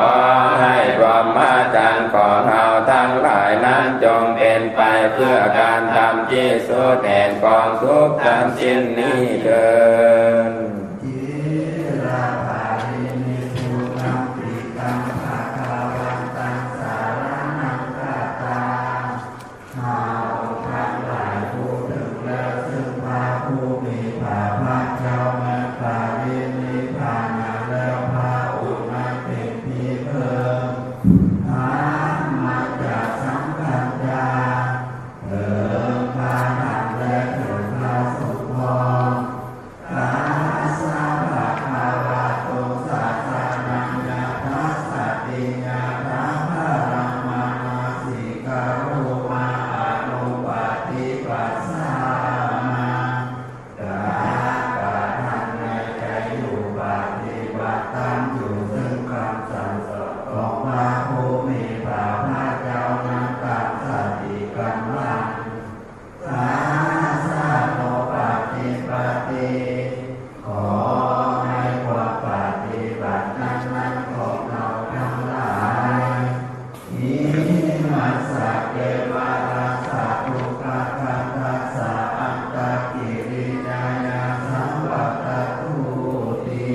ໃຫ້ພຣມມະຈັນຂອງເຮົາທັງຫຼາຍນັ້ນ ຈົ່ງເປັນໄປເພື່ອການທຳທີ່ສຸດແຫ່ງກອງທຸກທັງສິ້ນນີ້ເທີ້ນ. ທິລະປະລິນິບພຸດຕັງ ພິກຂັງ ພະຄະວັນຕັງ ສະລະນັງຄັດສາ ເຮົາທັງຫຼາຍຜູ້ເຖິງແລ້ວເຊິ່ງພະຜູ້ມີພະພາກເຈົ້າ ແມ່ນປະລິນິບພານແລ້ວ ພະອົງນັ້ນເປັນທີ່ເພິ່ງ ທຳມະຈັກສັງຄັນຈາ ເຖິງພະທຳ ແລະ ເຖິງພະສົງພ້ອມ. ຕັດສະ ພະຄະວະໂຕ ສາສະນັງ ຍະຖາສະຕິ ຍະຖາພາລັງ ມະນະສິກາໂຣມະ ອະນຸປະຕິປັດສາມະ ກະກະທຳໃນໃຈຢູ່ ປະຕິບັດຕາມຢູ່ ເຊິ່ງຄຳສັ່ງສອນຂອງພະຜູ້ມີພະພາກເຈົ້ານັ້ນຕາມສະຕິກຳລັງ. ສາສະໂນປະຕິປັດຕິ ຂໍໃຫ້ຄວາມປະຕິບັດນັ້ນໆຂອງເຮົາທັງຫຼາຍ ອິມັດສະ ເກວະລັດສະ ໂຕກະກັນທັດສະ ອັນຕະກິລິຍາຍາ ສັງວັດຕະຕຸຕິ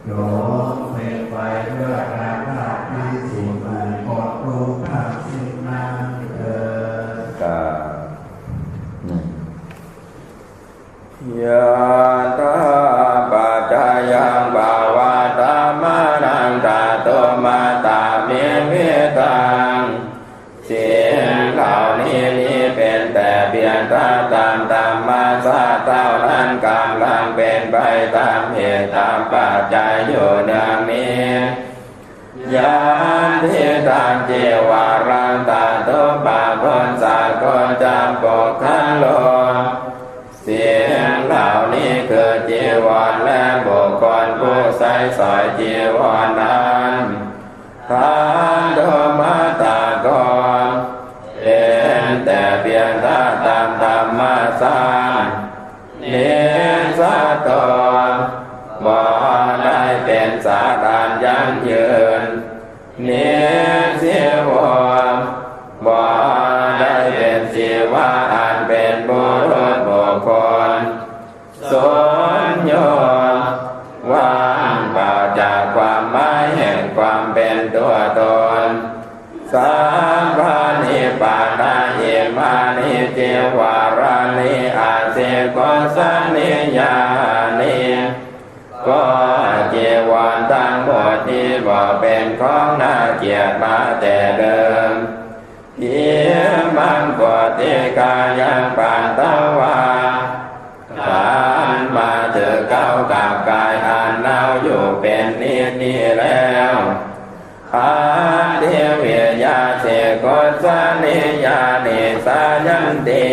ຈົ່ງເປັນໄປເພື່ອການທຳທີ່ສຸດແຫ່ງກອງທຸກທັງສິ້ນນັ້ນເທີ້ນ. ກາບ ຍະຖາປັດຈະຍັງ ປະວັດຕະມານັງ ຕະໂຕ ມັດຕະເມ ວິຕັງ ສິ່ງເຫຼົ່ານີ້ມີເປັນແຕ່ພຽງຖ້າຕາມທຳມະຊາດເທົ່ານັ້ນ ກຳລັງເປັນໄປຕາມເຫດຕາມປັດໄຈຢູ່ເນືອງນີ້. ຍັດຖິຕັງ ຈີວະລັງ ຕະໂຕ ປະພຸດສະ ໂກ ຈະ ປຸກຄະໂລ ສິ່ງເຫຼົ່ານີ້ຄືຈີວອນ ແລະ ບຸກຄົນຜູ້ໃຊ້ສອຍຈີວອນນັ້ນ ທາຕຸ ມັດຕະ ໂກ ເປັນແຕ່ພຽງຖ້າຕາມທຳມະຊາດ ນິດສະໂຕ ບໍ່ໄດ້ເປັນຊາດອັນຢັ້ງຢືນ ນິດສີໂວ ບໍ່ໄດ້ເປັນສີວະອັນເປັນບຸລຸດບຸກຄົນ ສຸນໂຍ ວ່າງເປົ່າຈາກຄວາມໝາຍແຫ່ງຄວາມເປັນຕົວຕົນ ສັບພະນິບປານາ ອິມານິ ຈີວະລານິ ອາຊີໂກສະນິຍານິ ກໍຈີວອນທັງໝົດນີ້ບໍ່ເປັນຂອງໜ້າກຽດມາແຕ່ເດີມ. ອິມັງ ໂກຕິກາຍັງ ປັນຕະວາ ຄັນມາຖືກເກົ້າກັບກາຍອັນເນົ່າຢູ່ເປັນນິດນີ້ແລ້ວ ອະທິວິຍາ ສີໂກສະນິຍານິ ສາຍັນຕິ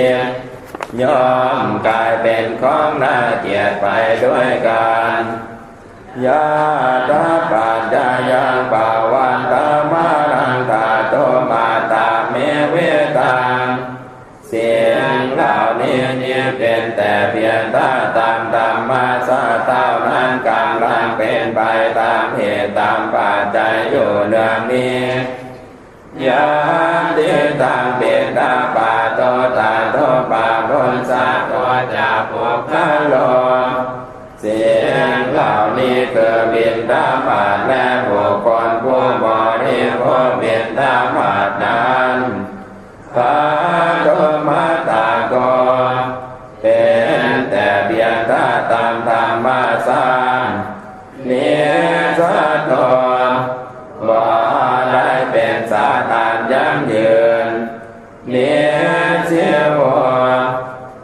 ຍ່ອມກາຍເປັນຂອງໜ້າກຽດໄປດ້ວຍກັນ. ຍະຖາປັດຈະຍັງ ປະວັດຕະມານັງ ທາຕຸ ມັດຕະເມ ວິຕັງ ສິ່ງເຫຼົ່ານີ້ນີ້ເປັນແຕ່ພຽງຖ້າຕາມທຳມະຊາດເທົ່ານັ້ນ ກຳລັງເປັນໄປຕາມເຫດຕາມປັດໄຈຢູ່ເນືອງນີ້. ຍັດຖິຕັງ ບິນທະບາໂຕ ທາຕຸ ປະພຸດສະ ໂກ ຈະ ປຸກຄະໂລ ສິ່ງເຫຼົ່ານີ້ຄືບິນທະບາດ ແລະ ບຸກຄົນຜູ້ບໍລິໂພກບິນທະບາດນັ້ນ ທາຕຸ ມັດຕະ ໂກ ເປັນແຕ່ພຽງຖ້າຕາມທຳມະຊາດ ນິດສະໂຕ ບໍ່ໄດ້ເປັນຊາດອັນຢັ້ງຢືນ ນິດສີໂວ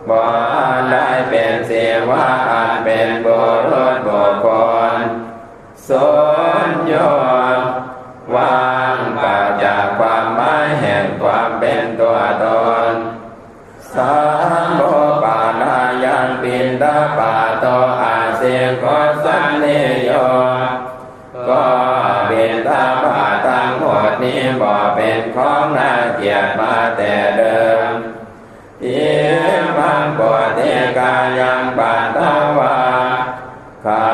ບໍ່ໄດ້ເປັນສີວະອັນເປັນບຸລຸດບຸກຄົນ ສຸນໂຍ ວ່າງເປົ່າຈາກຄວາມໝາຍແຫ່ງຄວາມເປັນຕົວຕົນ. ສະໂມປານາຍັງ ປິ ທະບາດໂຕອາຊີກຸສະນິໂຍ ກໍບິນທະບາດທັງໝົດນີ້ບໍ່ເປັນຂອງໜ້າກຽດມາແຕ່ເດີມ. ອິມັງ ໂພທິກາຍັງ ປັນທະວາ ຄັ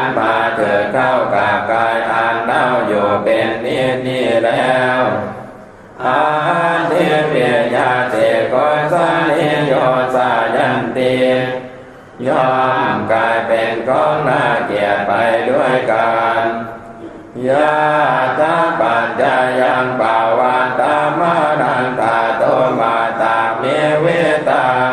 ນມາຖືກເຂົ້າກັບກາຍອັນເນົາຢູ່ເປັນນິດນີ້ແລ້ວ ອາທິວິຍາເສໂກສະນິໂຍ ສາຍັນຕິ ຍ່ອມກາຍເປັນຂອງໜ້າກຽດໄປດ້ວຍກັນ. ຍະຖາປັດຈະຍັງ ປະວັດຕະມານັງ ຖາຕຸມາຕະເມວິຕັງ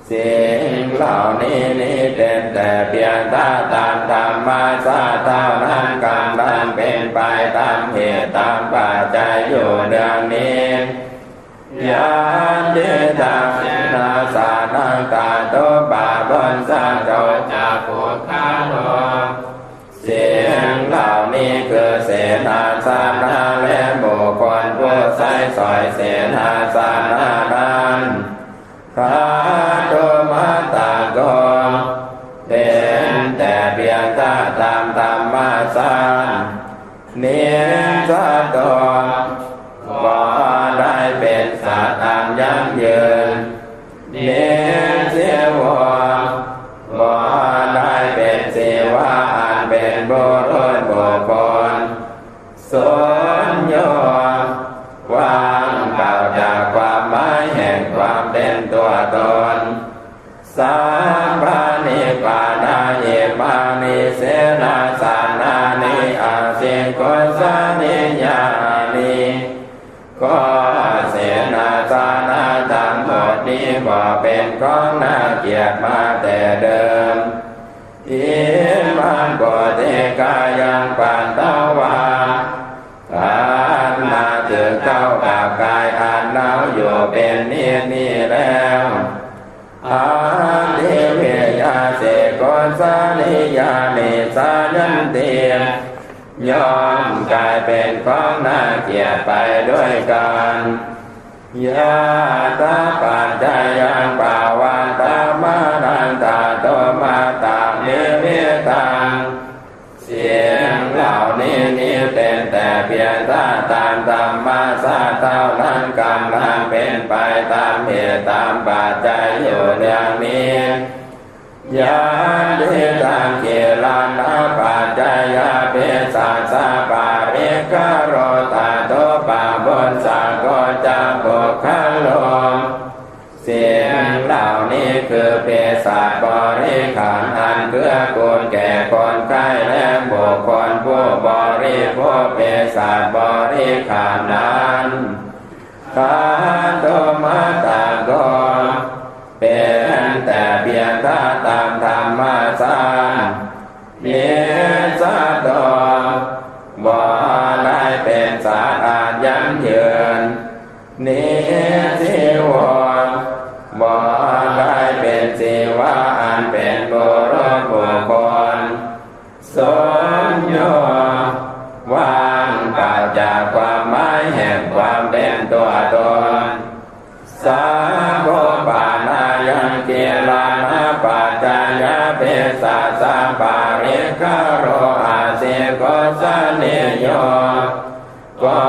ສິ່ງເຫຼົ່ານີ້ນີ້ເປັນແຕ່ພຽງທາດຕາມທຳມະຊາດເທົ່ານັ້ນ ກຳລັງເປັນໄປຕາມເຫດຕາມປັດໄຈຢູ່ເນື່ອງນີ້. ຍັນຕິຕັງ ເສນາສະນັງ ຖາຕຸປະປຸນຊະ ໂຕ ຈະ ປຸກຄະໂລ ສິ່ງເຫຼົ່ານີ້ຄືເສນາສະນະ ແລະ ບຸກຄົນຜູ້ໃຊ້ສອຍເສນາສະນະນັ້ນ ທາຕຸມາຕະໂກ ເປັນແຕ່ພຽງທາດຕາມທຳມະຊາດ. ນິດສະໂຕ ບໍ່ໄດ້ເປັນສັດອັນຢັ້ງຢືນ. ນິດຊີໂວ ບໍ່ໄດ້ເປັນຊີວະອັນເປັນບຸລຸດບຸກຄົນ. ສຸນໂຍ ວ່າງເປົ່າຈາກຄວາມໝາຍແຫ່ງຄວາມເປັນຕົວຕົນ. ສັບພະນິບບານາ ອິມານິ ເສນາສະນານິ ອາຊີກຸສະນິຍານິ ກໍເສນາສະນະທັງໝົດນີ້ບໍ່ເປັນຂອງໜ້າກຽດມາແຕ່ເດີມ. ອິມັງ ໂພທິກາຍັງ ປັນທະວາ ຄັນມາຖືກເຂົ້າກັບກາຍອັນເນົາຢູ່ເປັນນິດນີ້ແລ້ວ ອາທິວິຍາເສໂກສະນິຍານິ ສາຍັນຕິ ຍ່ອມກາຍເປັນຂອງໜ້າກຽດໄປດ້ວຍກັນ. ຍະຖາປັດຈະຍັງ ປະວັດຕະມານັງ ຖາຕຸມາຕະເມວິຕັງ ສິ່ງເຫຼົ່ານີ້ນີ້ເປັນແຕ່ພຽງທາດຕາມທຳມະຊາດເທົ່ານັ້ນ ກຳລັງເປັນໄປຕາມເຫດຕາມປັດໄຈຢູ່ເນື່ອງນີ້. ຍັນຕິຕັງ ກິລານະປັດຈະຍາເພສັດສະປະລິກຂະໂຣ ຖາຕຸປະປຸນຊະ ໂກ ຈະ ປຸກຄະໂລ ສິ່ງເຫຼົ່ານີ້ຄືເພສັດບໍລິຂານອັນເກື້ອກູນແກ່ຄົນໄຂ້ ແລະ ບຸກຄົນຜູ້ບໍລິໂພກເພສັດບໍລິຂານນັ້ນ. ທາຕຸມາຕະໂກ ເປັນແຕ່ພຽງທາດຕາມທຳມະຊາດ. ນິດສະໂຕ ບໍ່ໄດ້ເປັນສັດອັນຢັ້ງຢືນ. ນິດຊີໂວ ບໍ່ໄດ້ເປັນຊີວະອັນເປັນບຸລຸດບຸກຄົນ. ສຸນໂຍ ວ່າງເປົ່າຈາກຄວາມໝາຍແຫ່ງຄວາມເປັນຕົວຕົນ. ສັບໂພປານາຍັງ ກິລານະປັດຈະຍາເພສັດສະປະລິກຂະໂຣ ອາຊີກຸສະນິໂຍ ກໍ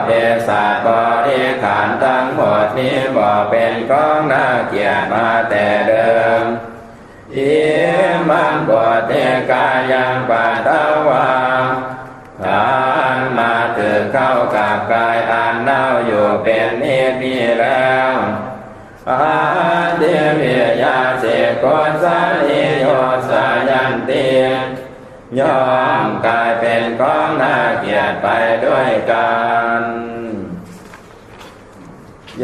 ເພສັດບໍລິຂານທັງໝົດນີ້ບໍ່ເປັນຂອງໜ້າກຽດມາແຕ່ເດີມ. ອິມັງ ໂພທິກາຍັງ ປັນທະວາ ຄັນມາຖືກເຂົ້າກັບກາຍອັນເນົາຢູ່ເປັນນິດນີ້ແລ້ວ ອາທິວິຍາເສໂກສະນິໂຍ ສາຍັນຕິ ຍ່ອມກາຍເປັນຂອງໜ້າກຽດໄປດ້ວຍກັນ.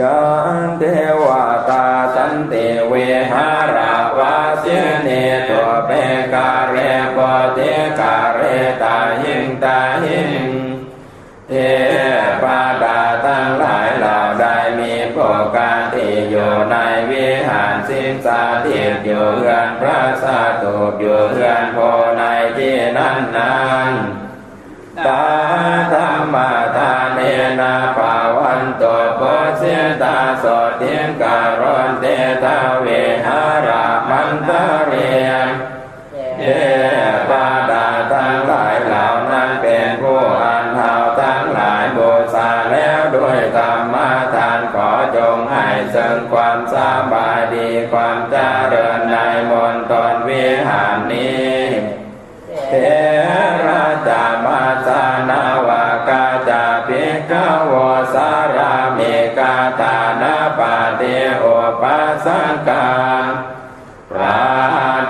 ຍັງເທວະຕາສັນຕິວິຫາລະວາສິນີ ປຸບເປກາເລ ໂພທິກາເລ ຕະຫິງ ຕະຫິງ ເທວະດາທັງຫຼາຍເຫຼົ່າໃດມີປົກກະຕິຢູ່ໃນວິຫານສິງສະຖິດຢູ່ເຮືອນພະສະຖູບ ຢູ່ເຮືອນໂພໃນທີ່ນັ້ນໆ ຕະທຳມະທາເນນະ ພະວັນ ໂຕ ປຸດສິຕາ ໂສຕິກາ ໂຣນເຕ ທະວິຫາຣະ ມັນຕະເຣ ເທວະດາທັງຫຼາຍເຫຼົ່ານັ້ນ ເປັນຜູ້ອັນເຮົາທັງຫຼາຍບູຊາແລ້ວດ້ວຍທຳມະທານ ຂໍຈົ່ງໃຫ້ເຊິ່ງຄວາມສະບາຍດີ ຄວາມຈະເລີນໃນມົນທົນວິຫານນີ້. ເຖລະຈາ ມາຊາ ນະວະກາຈາ ພິກຂະໂວ ສາລາມິກາ ທານະປະຕິ ອຸປາສະກາ ພະ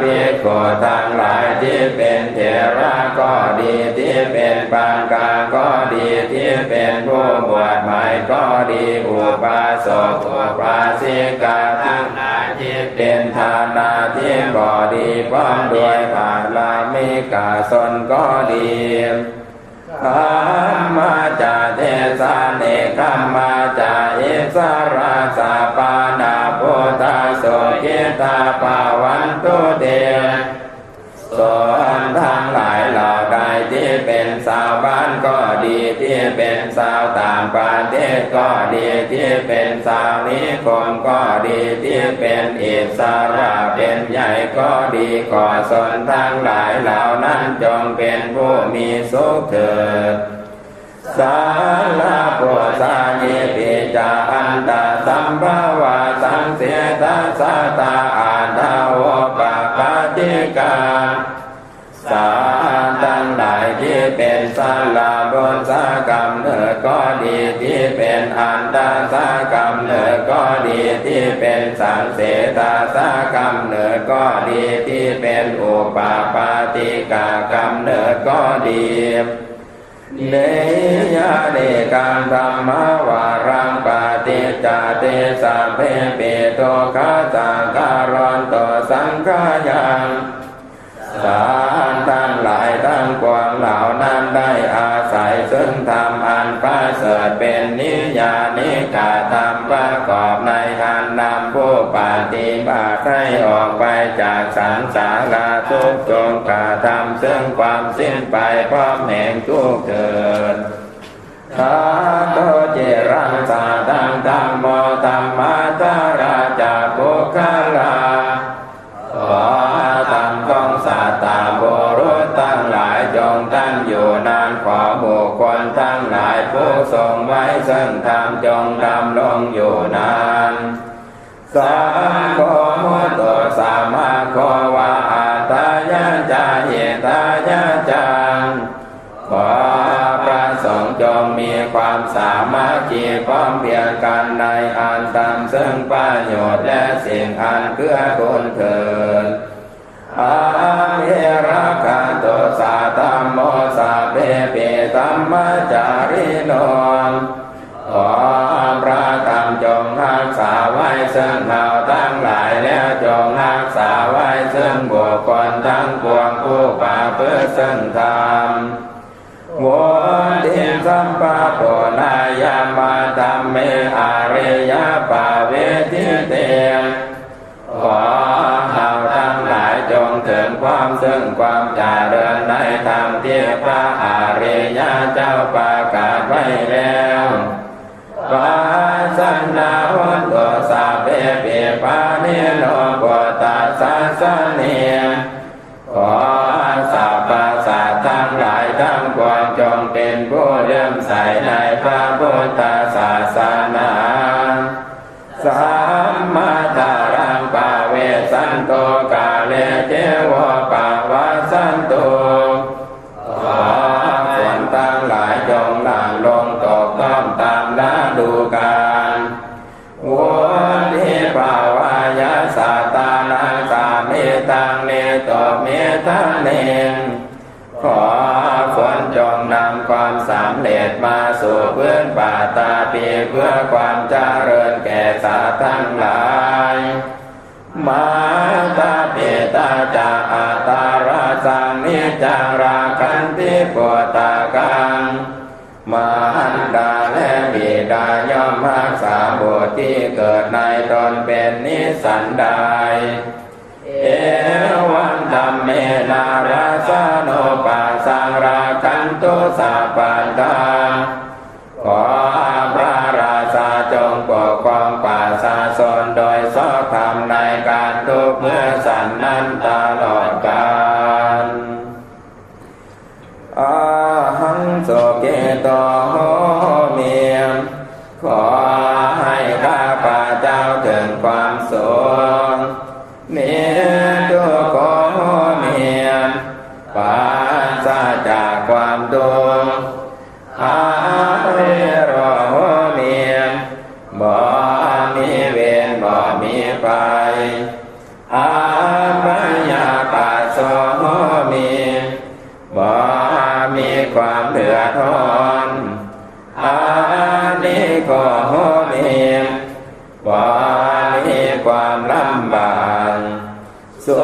ພິກຂຸທັງຫຼາຍທີ່ເປັນເຖລະກໍດີ ທີ່ເປັນປັງກາກໍດີ ທີ່ເປັນຜູ້ບວດໃໝ່ກໍດີ ອຸບາສົກອຸບາສິກາທັງຫຼາຍທີ່ເປັນທ່ານອະທິບໍດີ ພ້ອມດ້ວຍພະລາມິກະຊົນກໍດີ ຄຳມະຈາ ເທສານິ ຄຳມະຈາ ອິດສະຣະສະປານະພຸດທະ ສຸຂິດຖາພະວັນຕຸເຕ ຊົນທັງຫຼາຍເຫຼົ່າໃດທີ່ເປັນຊາວບ້ານກໍດີ ທີ່ເປັນຊາວຕ່າງປະເທດກໍດີ ທີ່ເປັນຊາວນິຄົມກໍດີ ທີ່ເປັນອິດສະຫຼະເປັນໃຫຍ່ກໍດີ ຂໍຊົນທັງຫຼາຍເຫຼົ່ານັ້ນຈົ່ງເປັນຜູ້ມີສຸກເຖີດ. ສາລະປູຊານິ ປິດຈາ ອັນຕະສຳພະວາ ສັງເສທະສະຕາ ອາທາໂວ ປະປາຕິກາ ສັດທັງຫຼາຍທີ່ເປັນສາລະບຸດຊາກຳເນີດກໍດີ ທີ່ເປັນອັນຕະຊາກຳເນີດກໍດີ ທີ່ເປັນສັງເສທະຊາກຳເນີດກໍດີ ທີ່ເປັນອຸປະປາຕິກາກຳເນີດກໍດີ ເນຍະນິກັງທຳມະວາລັງ ປະຕິດຈາ ເຕ ສະເພ ປິ ທຸກຂະສັງຄາໂຣນຕຸ ສັງຂາຍັງ ສັດທັງຫຼາຍທັງປວງເຫຼົ່ານັ້ນໄດ້ອາໄສເຊິ່ງທຳອັນປະເສີດ ເປັນນິຍານິກະທຳປະກອບໃນອັນນຳຜູ້ປະຕິບັດໃຫ້ອອກໄປຈາກສັງສາລະທຸກ ຈົ່ງກະທຳເຊິ່ງຄວາມສິ້ນໄປພ້ອມແຫ່ງທຸກເທີດ. ທາໂຕ ຈິລັງ ສະທັງ ທຳໂມ ທຳມະທາລະ ຈະ ປຸກຄະລາ ຂໍທຳຂອງສັດຕະບຸລຸດທັງຫຼາຍຈົ່ງຕັ້ງຢູ່ນານ ຂໍບຸກຄົນທັງຫຼາຍຜູ້ຊົງໄວ້ເຊິ່ງທຳຈົ່ງດຳລົງຢູ່ນານ. ສັງໂຄ ໂຫຕຸ ສາມັກໂຄ ວາ ອັດຖາຍະ ຈາ ຫິຕາຍະ ຈາ ຂໍພະສົງຈົ່ງມີຄວາມສາມັກຄີພ້ອມພຽງກັນໃນອັນທຳເຊິ່ງປະໂຫຍດ ແລະ ສິ່ງອັນເກື້ອກູນເທີ້ນ. ອະພິລັກຂັນຕຸ ສະທັມໂມ ສະເພ ປິ ທຳມະຈາຣິໂນ ຂໍພະທຳຈົ່ງຮັກສາໄວ້ເຊິ່ງເຮົາທັງຫຼາຍ ແລ້ວຈົ່ງຮັກສາໄວ້ເຊິ່ງບຸກຄົນທັງປວງຜູ້ປະພຶດເຊິ່ງທຳ. ວຸດທິນ ສຳປະປູນາຍະ ມະທຳເມ ອະລິຍະປະເວທິເຕ ຂໍເຮົາທັງຫຼາຍຈົ່ງເຖິງພ້ອມເຊິ່ງຄວາມຈະເລີນໃນທຳທີ່ພະອະລິຍະເຈົ້າປະກາດໄວ້ແລ້ວ. ປະສັນນາໂຫນຕຸ ສະເພ ປິ ປານິໂນ ພຸດທະສາສະເນ ຂໍສັບພະສັດທັງຫຼາຍທັງປວງຈົ່ງເປັນຜູ້ເຫຼື້ອມໃສໃນພະພຸດທະສາສະໜາ. ສຳມະທາລັງ ປະເວສັນຕຸ ກາເລ ເທໂວ ປະວັດສັນຕຸ ຂໍຝົນທັງຫຼາຍຈົ່ງຫຼັ່ງລົງຕົກຕ້ອງຕາມລະດູການ. ວຸດທິພາວາຍະ ສັດຕານັງ ສະມິດຕັງ ນິໂຕ ເມທະເນ ຂໍຝົນຈົ່ງນຳຄວາມສຳເລັດມາສູ່ພື້ນປະຖະພີເພື່ອຄວາມຈະເລີນແກ່ສັດທັງຫຼາຍ. ມາຕາປິຕາຈະ ອັດຕາລະສັງ ນິດຈັງ ລັກຂັນຕິ ປຸດຕະກັງ ມານດາແລະບິດາຍ່ອມຮັກສາບຸດທີ່ເກີດໃນຕົນເປັນນິສັນດາຍ. ເອວັງ ທຳເມນະ ລາຊານຸປາສັງ ລັກຂັນຕຸ ສັບພັດທາ ຂໍພະລາຊ ຂໍໃຫ້ຂ້າພະເຈົ້າເຖິງຄວາມສຸກ ນິດທຸໂກໂຫມິ ປາສະຈາກຄວາມທຸກ ອະວິໂຣໂຫມິ ບໍ່ມີເວນ ບໍ່ມີໄພ ອະພະຍາປາດໂສໂຫມິ ບໍ່ມີຄວາມເດືອດຮ້ອນ ອະນິໂກໂຫມິ ບໍ່ມີຄວາມລຳບາກ ສຸ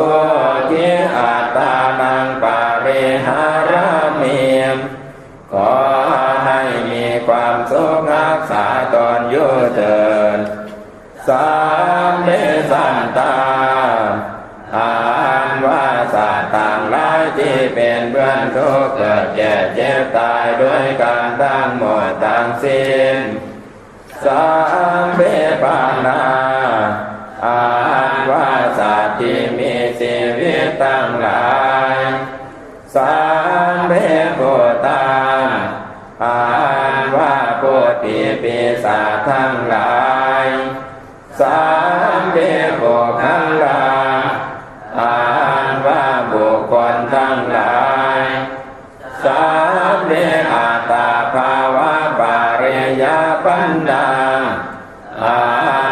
ຂີອັດຕານັງປະລິຫາລາມິ ຂໍໃຫ້ມີຄວາມສຸກຮັກສາຕົນຢູ່ເທີນ ສັບເພສັດຕາ ອັນວ່າສັດທັງຫຼາຍທີ່ເປັນເພື່ອນທຸກ ເກີດແກ່ເຈັບຕາຍດ້ວຍກັນທັງໝົດທັງສິ້ນ ສັບເພປານາ ອັນວ່າສັດທີ່ມີຊີວິດທັງຫຼາຍ ສັບເພພູຕາ ອັນວ່າພູດຜີປີສາດທັງຫຼາຍ ສັບເພບຸກຄະລາ ອັນວ່າບຸກຄົນທັງຫຼາຍ ສັບເພອັດຕາພາວະປະລິຍາປັນດາ ອັ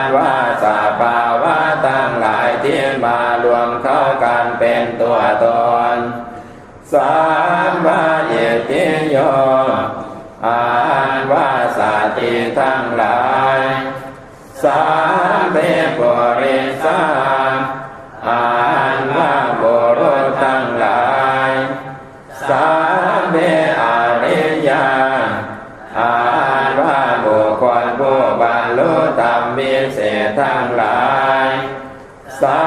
ນວ່າສະພາວະທັງຫຼາຍທີ່ມາລວມເຂົ້າກັນເປັນຕົວຕົນ ສັບພະອິດທິໂຍ ອັນວ່າສາດທີ່ທັງຫຼາຍ ສັບເພປຸລິສາ ອັນວ່າບຸລຸດທັງຫຼາຍ ສັບເພອະລິຍາ ອັນວ່າບຸກຄົນຜູ້ບັນລຸທຳວິເສດທັງຫຼາຍ ສັ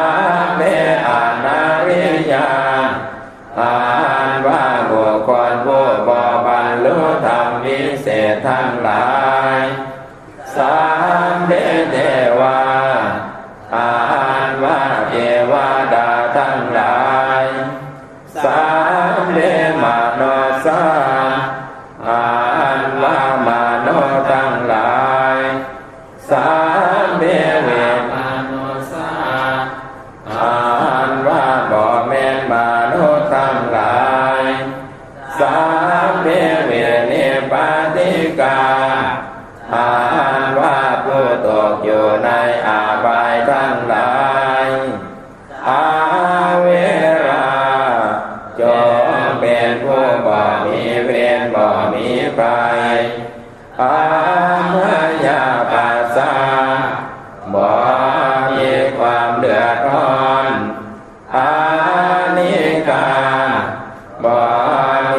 ບເພອະນະລິຍາ ອັນວ່າບຸກຄົນຜູ້ບໍ່ບັນລຸທຳວິເສດທັງຫຼາຍ ສັບເພເທວາ ອັນວ່າເທວະດາທັງຫຼາຍ ສັບເພມະນຸດສາ ອັນວ່າມະນຸດທັງຫຼາຍ ສັບເພເວ ມະນຸດສາ ອັນວ່າບໍ່ແມ່ນມະນຸດທັງຫຼາຍ ສັບເພເວນິປາຕິກາ ອັນວ່າຜູ້ຕົກຢູ່ໃນອະບາຍທັງຫຼາຍ ອະເວລາ ຈົ່ງເປັນຜູ້ບໍ່ມີເວນບໍ່ມີໄພ ອາພະຍາປັດສາ ບໍ່ມີຄວາມເດືອດຮ້ອນ ອານິກາ ບໍ່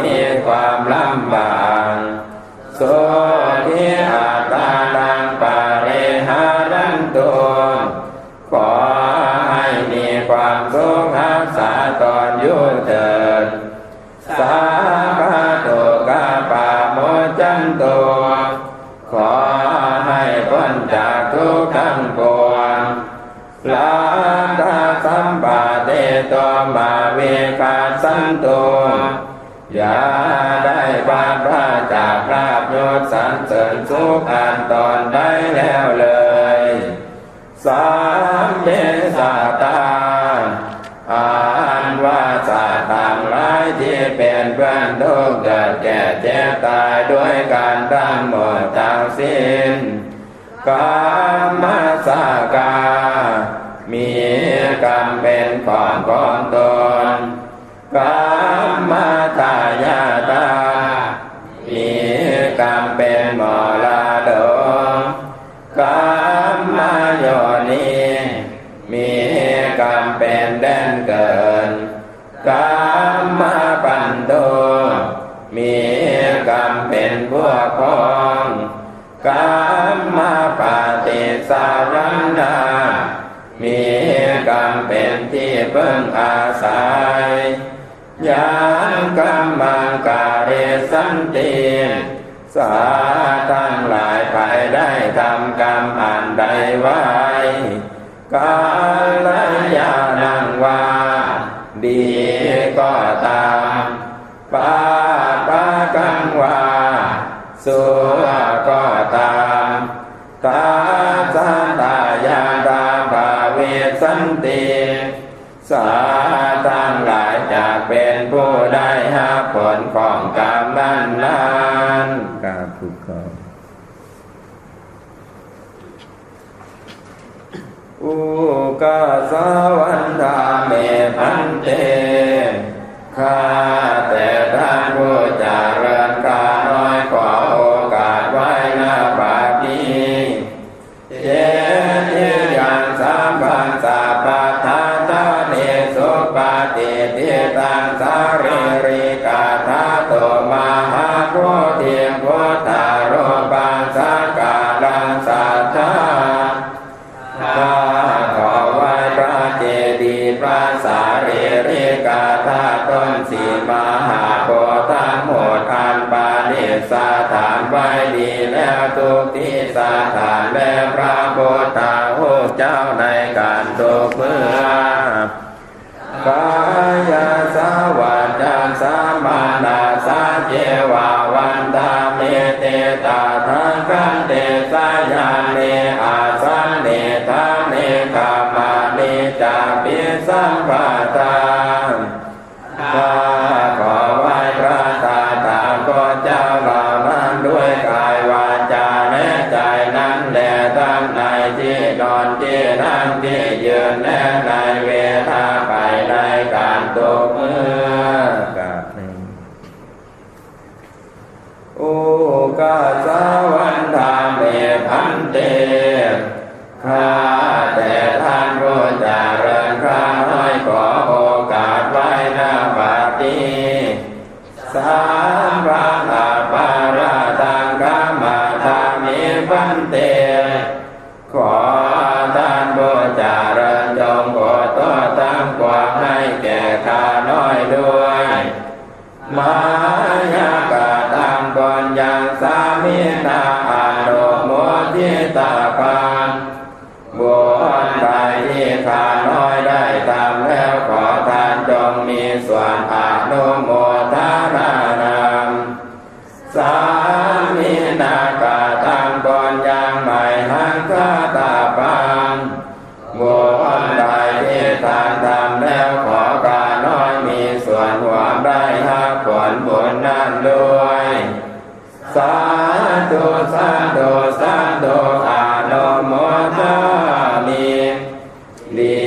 ມີຄວາມລຳບາກ ສຸຂີອັດຕານັງປະລິຫາຣັນຕຸ ຂໍໃຫ້ມີຄວາມສຸກຮັກສາຕົນຢູ່ເທີນ ສັບພະທຸກຂະປະມຸດຈັນຕຸ ຂໍໃຫ້ພົ້ນຈາກທຸກທັງປວງ ລາພະສັບພະເທໂຕມາວິຄັດສັນຕຸ ຢ່າໄດ້ພາດພາກຈາກລາບຍົດສັນເສີນສຸກອັນຕອນໃດແລ້ວເລີຍ ສັບເພສັດຕາ ອັນວ່າສັດທັງຫຼາຍທີ່ເປັນເພື່ອນທຸກ ເກີດແກ່ເຈັບຕາຍດ້ວຍກັນທັງໝົດທັງສິ້ນ ກຳມະສະກາ ມີກຳເປັນຂອງຂອງຕົນ ກຳມະທາຍາທາ ມີກຳເປັນມໍລະດົກ ກຳມະໂຍນີ ມີກຳເປັນແດນເກີດ ກຳມະບັນທຸ ມີກຳເປັນຜູ້ຄອງ ກຳມະປະຕິສະລະນະ ມີກຳເປັນທີ່ເພິ່ງອາໄສ ຍັງກຳມັງກະລິສັນຕິ ສັດທັງຫຼາຍໃຜໄດ້ທຳກຳອັນໃດໄວ້ ກັນລະຍານັງວ່າ ດີກໍຕາມ ປາປະກັງວ່າ ຊົ່ວກໍຕາມ สา สัตตา ยะถา ภาวิสสันติ สัตว์ทั้งหลายจักเป็นผู้ได้รับผลของกรรมนั้นๆ กราบถูกต้อง อุกาสา วันทา เม ภันเต ข้าแต่ท่านผู้เจริญ ข้าน้อยขอโอกาสไว้ ณ บัดนี้ เจติยัง สัพพัง สัพพะทา ทาเน สุปะติฏฐิตัง สารีริกะ ทาตุ มหาโพธิ พุทธารูปัง สักการัง สัทธา ข้าขอไหว้พระเจดีย์ พระสารีริกะธาตุ ต้นสี่มหาโพธิ์ทั้งหมด อันประดิษฐานไว้ดีแล้วทุกที่สถาน และพระพุทธรูปเจ้าในการทุกเมื่อ กายาสา วาจาสา มะนะสา เจวา วันทา เม เต ตะถาคันเต สะยาเน อาสันเน ทาเน ขะมานิ จะภิสัมปะทา ข้าขอไหว้พระตถาคตเจ้าเหล่านั้นด้วยกายวาจาและใจนั้นแล ทั้งในที่นอนที่นั่งที่ยืนและในเวลาไปในการทุกเมื่อ กราบหนึ่ง อุกาสา วันทา เม ภันเต ข้าแต่ท่านผู้เจริญ ข้าน้อยขอโอกาสไว้ ณ บัดนี้ สัพพัง อัปปะราทัง ขะมาทามิ ภันเต ขอท่านผู้เจริญจงโปรดโทษทั้งปวงให้แก่ข้าน้อยด้วย มายะกะตัง ปุญญัง สามินา อนุโมทิตาภัง บุญใดที่ข้าน้อยได้ทำแล้ว ขอท่านจงมีส่วนอนุโมทนานำ สามินากะตัง ปุญญัง มหัง คาตาภัง บุญใดที่ท่านทำแล้ว ขอข้าน้อยมีส่วนร่วมได้รับผลบุญนั้นด้วย สาธุ สาธุ สาธุ อนุโมทามิ ดี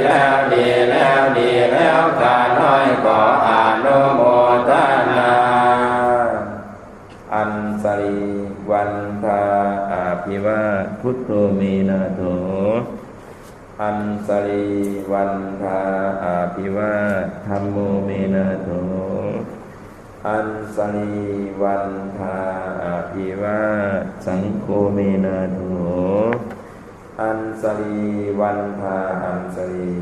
แล้ว ดีแล้ว ดีแล้ว ข้าน้อยขออนุโมทนา อัญชลี วันทา อภิวาท พุทโธ เม นาโถ อัญชลี วันทา อภิวาท ธัมโม เม นาโถ อัญชลี วันทา อภิวาท สังโฆ เม นาโถ อัญชลี วันทา อัญชลี